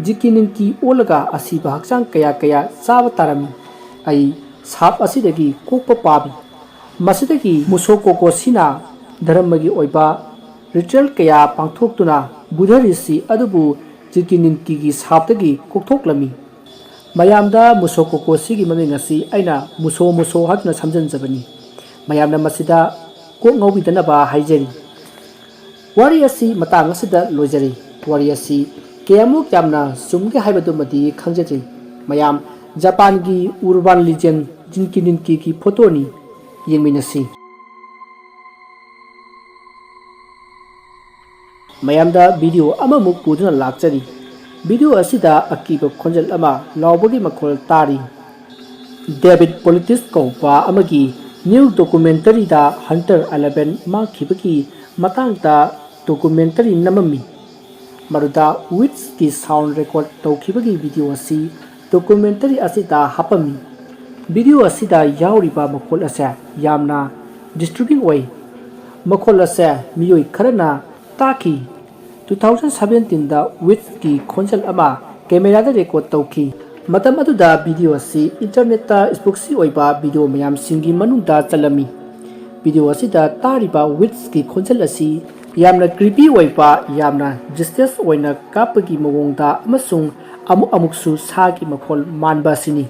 ꯖꯤꯀꯤꯅꯤꯟꯀꯤ ꯑꯣꯜꯂꯒ ꯑꯁꯤꯕ ꯍꯛꯆꯥꯡ ꯀꯌꯥ ꯀꯌꯥ ꯆꯥꯕ ꯇꯥꯔꯝꯃꯤ꯫ ꯑꯩ ꯁꯥꯞ ꯑꯁꯤꯗꯒꯤ ꯀꯣꯛꯄ ꯄꯥꯝꯃꯤ꯫ ꯃꯁꯤꯗꯒꯤ ꯃꯨꯁꯣ ꯀꯣꯀꯣꯁꯤꯅ ꯙꯔꯃꯒꯤ ꯑꯣꯏꯕ ꯔꯤꯆꯨꯋꯦꯜ ꯀꯌꯥ ꯄꯥꯡꯊꯣꯛꯇꯨꯅ ꯕꯨꯙ ꯔꯤꯁꯤ ꯑꯗꯨꯕꯨ ꯖꯤꯀꯤꯅꯤꯟꯀꯤꯒꯤ ꯁꯥꯞꯇꯒꯤ ꯀꯣꯛꯊꯣꯛꯂꯝꯃꯤ꯫ ꯃꯌꯥꯝꯗ ꯃꯨꯁꯣ ꯀꯣꯀꯣꯁꯤꯒꯤ ꯃꯃꯤꯡ ꯑꯁꯤ ꯑꯩꯅ ꯃꯨꯁꯣ ꯃꯨꯁꯣ ꯍꯥꯏꯗꯨꯅ ꯁꯝꯖꯤꯟꯖꯕꯅꯤ꯫ ꯃꯌꯥꯝꯅ ꯃꯁꯤꯗ ꯀꯣꯛ ꯉꯥꯎꯕꯤꯗꯅꯕ ꯍꯥꯏꯖꯔꯤ꯫ ꯋꯥꯔꯤ ꯑꯁꯤ ꯃꯇꯥꯡ ꯑꯁꯤꯗ ꯂꯣꯏꯖꯔꯦ꯫ ꯋꯥꯔꯤ ꯑꯁꯤ ꯀꯌꯥꯃꯨꯛ ꯌꯥꯝꯅ ꯆꯨꯝꯒꯦ ꯍꯥꯏꯕꯗꯨꯃꯗꯤ ꯈꯪꯖꯗ꯭ꯔꯤ꯫ ꯃꯌꯥꯝ ꯖꯄꯥꯟꯒꯤ ꯎꯔꯕꯥꯟ ꯂꯤꯖꯦꯟ ꯖꯤꯟꯀꯤ ꯅꯤꯟꯀꯤꯒꯤ ꯐꯣꯇꯣꯅꯤ꯫ ꯌꯦꯡꯃꯤꯟꯅꯁꯤ꯫ ꯃꯌꯥꯝꯗ ꯚꯤꯗꯤꯑꯣ ꯑꯃꯃꯨꯛ ꯄꯨꯗꯨꯅ ꯂꯥꯛꯆꯔꯤ꯫ ꯚꯤꯗꯤꯑꯣ ꯑꯁꯤꯗ ꯑꯀꯤꯕ ꯈꯣꯟꯖꯦꯜ ꯑꯃ ꯂꯥꯎꯕꯒꯤ ꯃꯈꯣꯜ ꯇꯥꯔꯤ꯫ ꯗꯦꯕꯤꯠ ꯄꯣꯂꯤꯇꯤꯁ ꯀꯧꯕ ꯑꯃꯒꯤ ꯅ꯭ꯌꯨ ꯗꯣꯀꯨꯃꯦꯟꯇꯔꯤꯗ ꯍꯟꯇꯔ ꯑꯦꯂꯦꯚꯦꯟ ꯃꯥꯡꯈꯤꯕꯒꯤ ꯃꯇꯥꯡꯗ ꯗꯣꯀꯨꯃꯦꯟꯇꯔꯤ ꯅꯝꯃꯝꯃꯤ꯫ ꯃꯗꯨꯗ ꯋꯤꯠꯁꯀꯤ ꯁꯥꯎꯟ ꯔꯦꯀꯣꯔꯗ ꯇꯧꯈꯤꯕꯒꯤ ꯚꯤꯗꯤꯑꯣ ꯑꯁꯤ ꯗꯣꯀꯨꯃꯦꯟꯇꯔꯤ ꯑꯁꯤꯗ ꯍꯥꯞꯄꯝꯃꯤ꯫ ꯚꯤꯗꯤꯑꯣ ꯑꯁꯤꯗ ꯌꯥꯎꯔꯤꯕ ꯃꯈꯣꯜ ꯑꯁꯦ ꯌꯥꯝꯅ ꯗꯤꯁꯇꯔꯕꯤꯡ ꯑꯣꯏ꯫ ꯃꯈꯣꯜ ꯑꯁꯦ ꯃꯤꯑꯣꯏ ꯈꯔꯅ ꯇꯥꯈꯤ꯫ ꯇꯨ ꯊꯥꯎꯖꯟ ꯁꯕꯦꯟꯇꯤꯟꯗ ꯋꯤꯠꯁꯀꯤ ꯈꯣꯟꯖꯦꯜ ꯑꯃ ꯀꯦꯃꯦꯔꯥꯗ ꯔꯦꯀꯣꯔꯗ ꯇꯧꯈꯤ꯫ ꯃꯇꯝ ꯑꯗꯨꯗ ꯚꯤꯗꯤꯑꯣ ꯑꯁꯤ ꯏꯟꯇꯔꯅꯦꯠꯇ ꯁ꯭ꯄꯨꯛꯁꯤ ꯑꯣꯏꯕ ꯚꯤꯗꯤꯑꯣ ꯃꯌꯥꯝꯁꯤꯡꯒꯤ ꯃꯅꯨꯡꯗ ꯆꯜꯂꯝꯃꯤ꯫ ꯚꯤꯗꯤꯑꯣ ꯑꯁꯤꯗ ꯇꯥꯔꯤꯕ ꯋꯤꯠꯁꯀꯤ ꯈꯣꯟꯖꯦꯜ ꯑꯁꯤ ꯌꯥꯝꯅ ꯀ꯭ꯔꯤꯄꯤ ꯑꯣꯏꯕ, ꯌꯥꯝꯅ ꯗꯤꯁꯇꯦꯟꯁ ꯑꯣꯏꯅ ꯀꯥꯞꯄꯒꯤ ꯃꯑꯣꯡꯗ ꯑꯃꯁꯨꯡ ꯑꯃꯨꯛ ꯑꯃꯨꯛꯁꯨ ꯁꯥꯒꯤ ꯃꯈꯣꯜ ꯃꯥꯟꯕ ꯑꯁꯤꯅꯤ꯫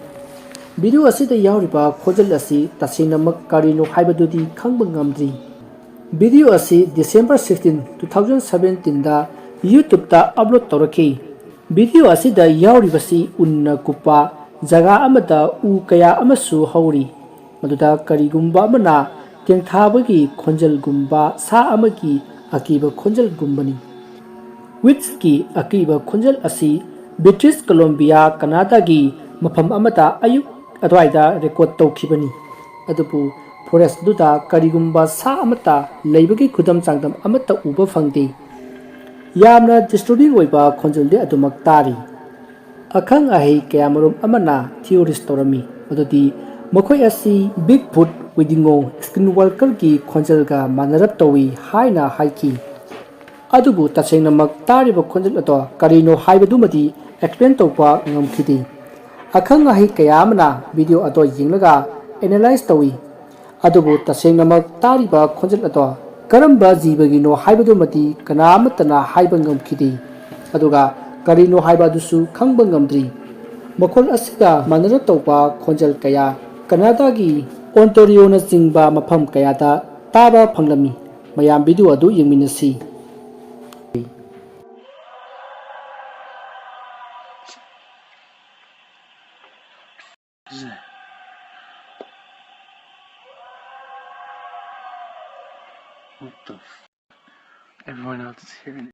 ꯚꯤꯗꯤꯑꯣ ꯑꯁꯤꯗ ꯌꯥꯎꯔꯤꯕ ꯈꯣꯟꯖꯦꯜ ꯑꯁꯤ ꯇꯁꯦꯡꯅꯃꯛ ꯀꯔꯤꯅꯣ ꯍꯥꯏꯕꯗꯨꯗꯤ ꯈꯪꯕ ꯉꯝꯗ꯭ꯔꯤ꯫ ꯚꯤꯗꯤꯑꯣ ꯑꯁꯤ ꯗꯤꯁꯦꯝꯕꯔ ꯁꯤꯛꯁꯇꯤꯟ, ꯇꯨ ꯊꯥꯎꯖꯟ ꯁꯕꯦꯟꯇꯤꯟꯗ YouTube ꯇ ꯑꯞꯂꯣꯗ ꯇꯧꯔꯛꯈꯤ꯫ ꯚꯤꯗꯤꯑꯣ ꯑꯁꯤꯗ ꯌꯥꯎꯔꯤꯕꯁꯤ ꯎꯟꯅ ꯀꯨꯞꯄ ꯖꯒꯥ ꯑꯃꯗ ꯎ ꯀꯌꯥ ꯑꯃꯁꯨ ꯍꯧꯔꯤ, ꯃꯗꯨꯗ ꯀꯔꯤꯒꯨꯝꯕ ꯑꯃꯅ ꯇꯦꯡꯊꯥꯕꯒꯤ ꯈꯣꯟꯖꯦꯜꯒꯨꯝꯕ, ꯁꯥ ꯑꯃꯒꯤ ꯑꯀꯤꯕ ꯈꯣꯟꯖꯦꯜꯒꯨꯝꯕꯅꯤ꯫ ꯋꯤꯠꯁꯀꯤ ꯑꯀꯤꯕ ꯈꯣꯟꯖꯦꯜ ꯑꯁꯤ ꯕ꯭ꯔꯤꯇꯤꯁ ꯀꯣꯂꯣꯝꯕꯤꯌꯥ, ꯀꯅꯥꯗꯥꯒꯤ ꯃꯐꯝ ꯑꯃꯗ ꯑꯌꯨꯛ ꯑꯗꯨꯋꯥꯏꯗ ꯔꯦꯀꯣꯔꯗ ꯇꯧꯈꯤꯕꯅꯤ, ꯑꯗꯨꯕꯨ ꯐꯣꯔꯦꯁ꯭ꯠ ꯑꯗꯨꯗ ꯀꯔꯤꯒꯨꯝꯕ ꯁꯥ ꯑꯃꯠꯇ ꯂꯩꯕꯒꯤ ꯈꯨꯗꯝ ꯆꯥꯡꯗꯝ ꯑꯃꯠꯇ ꯎꯕ ꯐꯪꯗꯦ꯫ ꯌꯥꯝꯅ ꯗꯤꯁꯇꯔꯕꯤꯡ ꯑꯣꯏꯕ ꯈꯣꯟꯖꯦꯜꯗꯤ ꯑꯗꯨꯃꯛ ꯇꯥꯔꯤ꯫ ꯑꯈꯪ ꯑꯍꯩ ꯀꯌꯥꯃꯔꯨꯝ ꯑꯃꯅ ꯊꯤꯑꯣꯔꯤꯁ ꯇꯧꯔꯝꯃꯤ, ꯃꯗꯨꯗꯤ ꯃꯈꯣꯏ ꯑꯁꯤ ꯕꯤꯒꯐꯨꯠ, ꯋꯤꯗꯤꯉꯣ, ꯁ꯭ꯀꯤꯟꯋꯥꯜꯀꯔꯒꯤ ꯈꯣꯟꯖꯦꯜꯒ ꯃꯥꯟꯅꯔꯞ ꯇꯧꯏ ꯍꯥꯏꯅ ꯍꯥꯏꯈꯤ꯫ ꯑꯗꯨꯕꯨ ꯇꯁꯦꯡꯅꯃꯛ ꯇꯥꯔꯤꯕ ꯈꯣꯟꯖꯦꯜ ꯑꯗꯣ ꯀꯔꯤꯅꯣ ꯍꯥꯏꯕꯗꯨꯃꯗꯤ ꯑꯦꯛꯁꯄ꯭ꯂꯦꯟ ꯇꯧꯕ ꯉꯝꯈꯤꯗꯦ꯫ ꯑꯈꯪ ꯑꯍꯩ ꯀꯌꯥ ꯑꯃꯅ ꯚꯤꯗꯤꯑꯣ ꯑꯗꯣ ꯌꯦꯡꯂꯒ ꯑꯦꯅꯥꯂꯥꯏꯖ ꯇꯧꯏ, ꯑꯗꯨꯕꯨ ꯇꯁꯦꯡꯅꯃꯛ ꯇꯥꯔꯤꯕ ꯈꯣꯟꯖꯦꯜ ꯑꯗꯣ ꯀꯔꯝꯕ ꯖꯤꯕꯒꯤꯅꯣ ꯍꯥꯏꯕꯗꯨꯃꯗꯤ ꯀꯅꯥ ꯑꯃꯠꯇꯅ ꯍꯥꯏꯕ ꯉꯝꯈꯤꯗꯦ, ꯑꯗꯨꯒ ꯀꯔꯤꯅꯣ ꯍꯥꯏꯕ ꯑꯗꯨꯁꯨ ꯈꯪꯕ ꯉꯝꯗ꯭ꯔꯤ꯫ ꯃꯈꯣꯜ ꯑꯁꯤꯒ ꯃꯥꯟꯅꯔꯞ ꯇꯧꯕ ꯈꯣꯟꯖꯦꯜ ꯀꯌꯥ ꯀꯅꯥꯗꯥꯒꯤ ꯑꯣꯟꯇꯥꯔꯤꯑꯣꯅꯆꯤꯡꯕ ꯃꯐꯝ ꯀꯌꯥꯗ ꯇꯥꯕ ꯐꯪꯂꯝꯃꯤ꯫ ꯃꯌꯥꯝ ꯚꯤꯗꯤꯑꯣ ꯑꯗꯨ ꯌꯦꯡꯃꯤꯟꯅꯁꯤ꯫ What the f-? Everyone else is hearing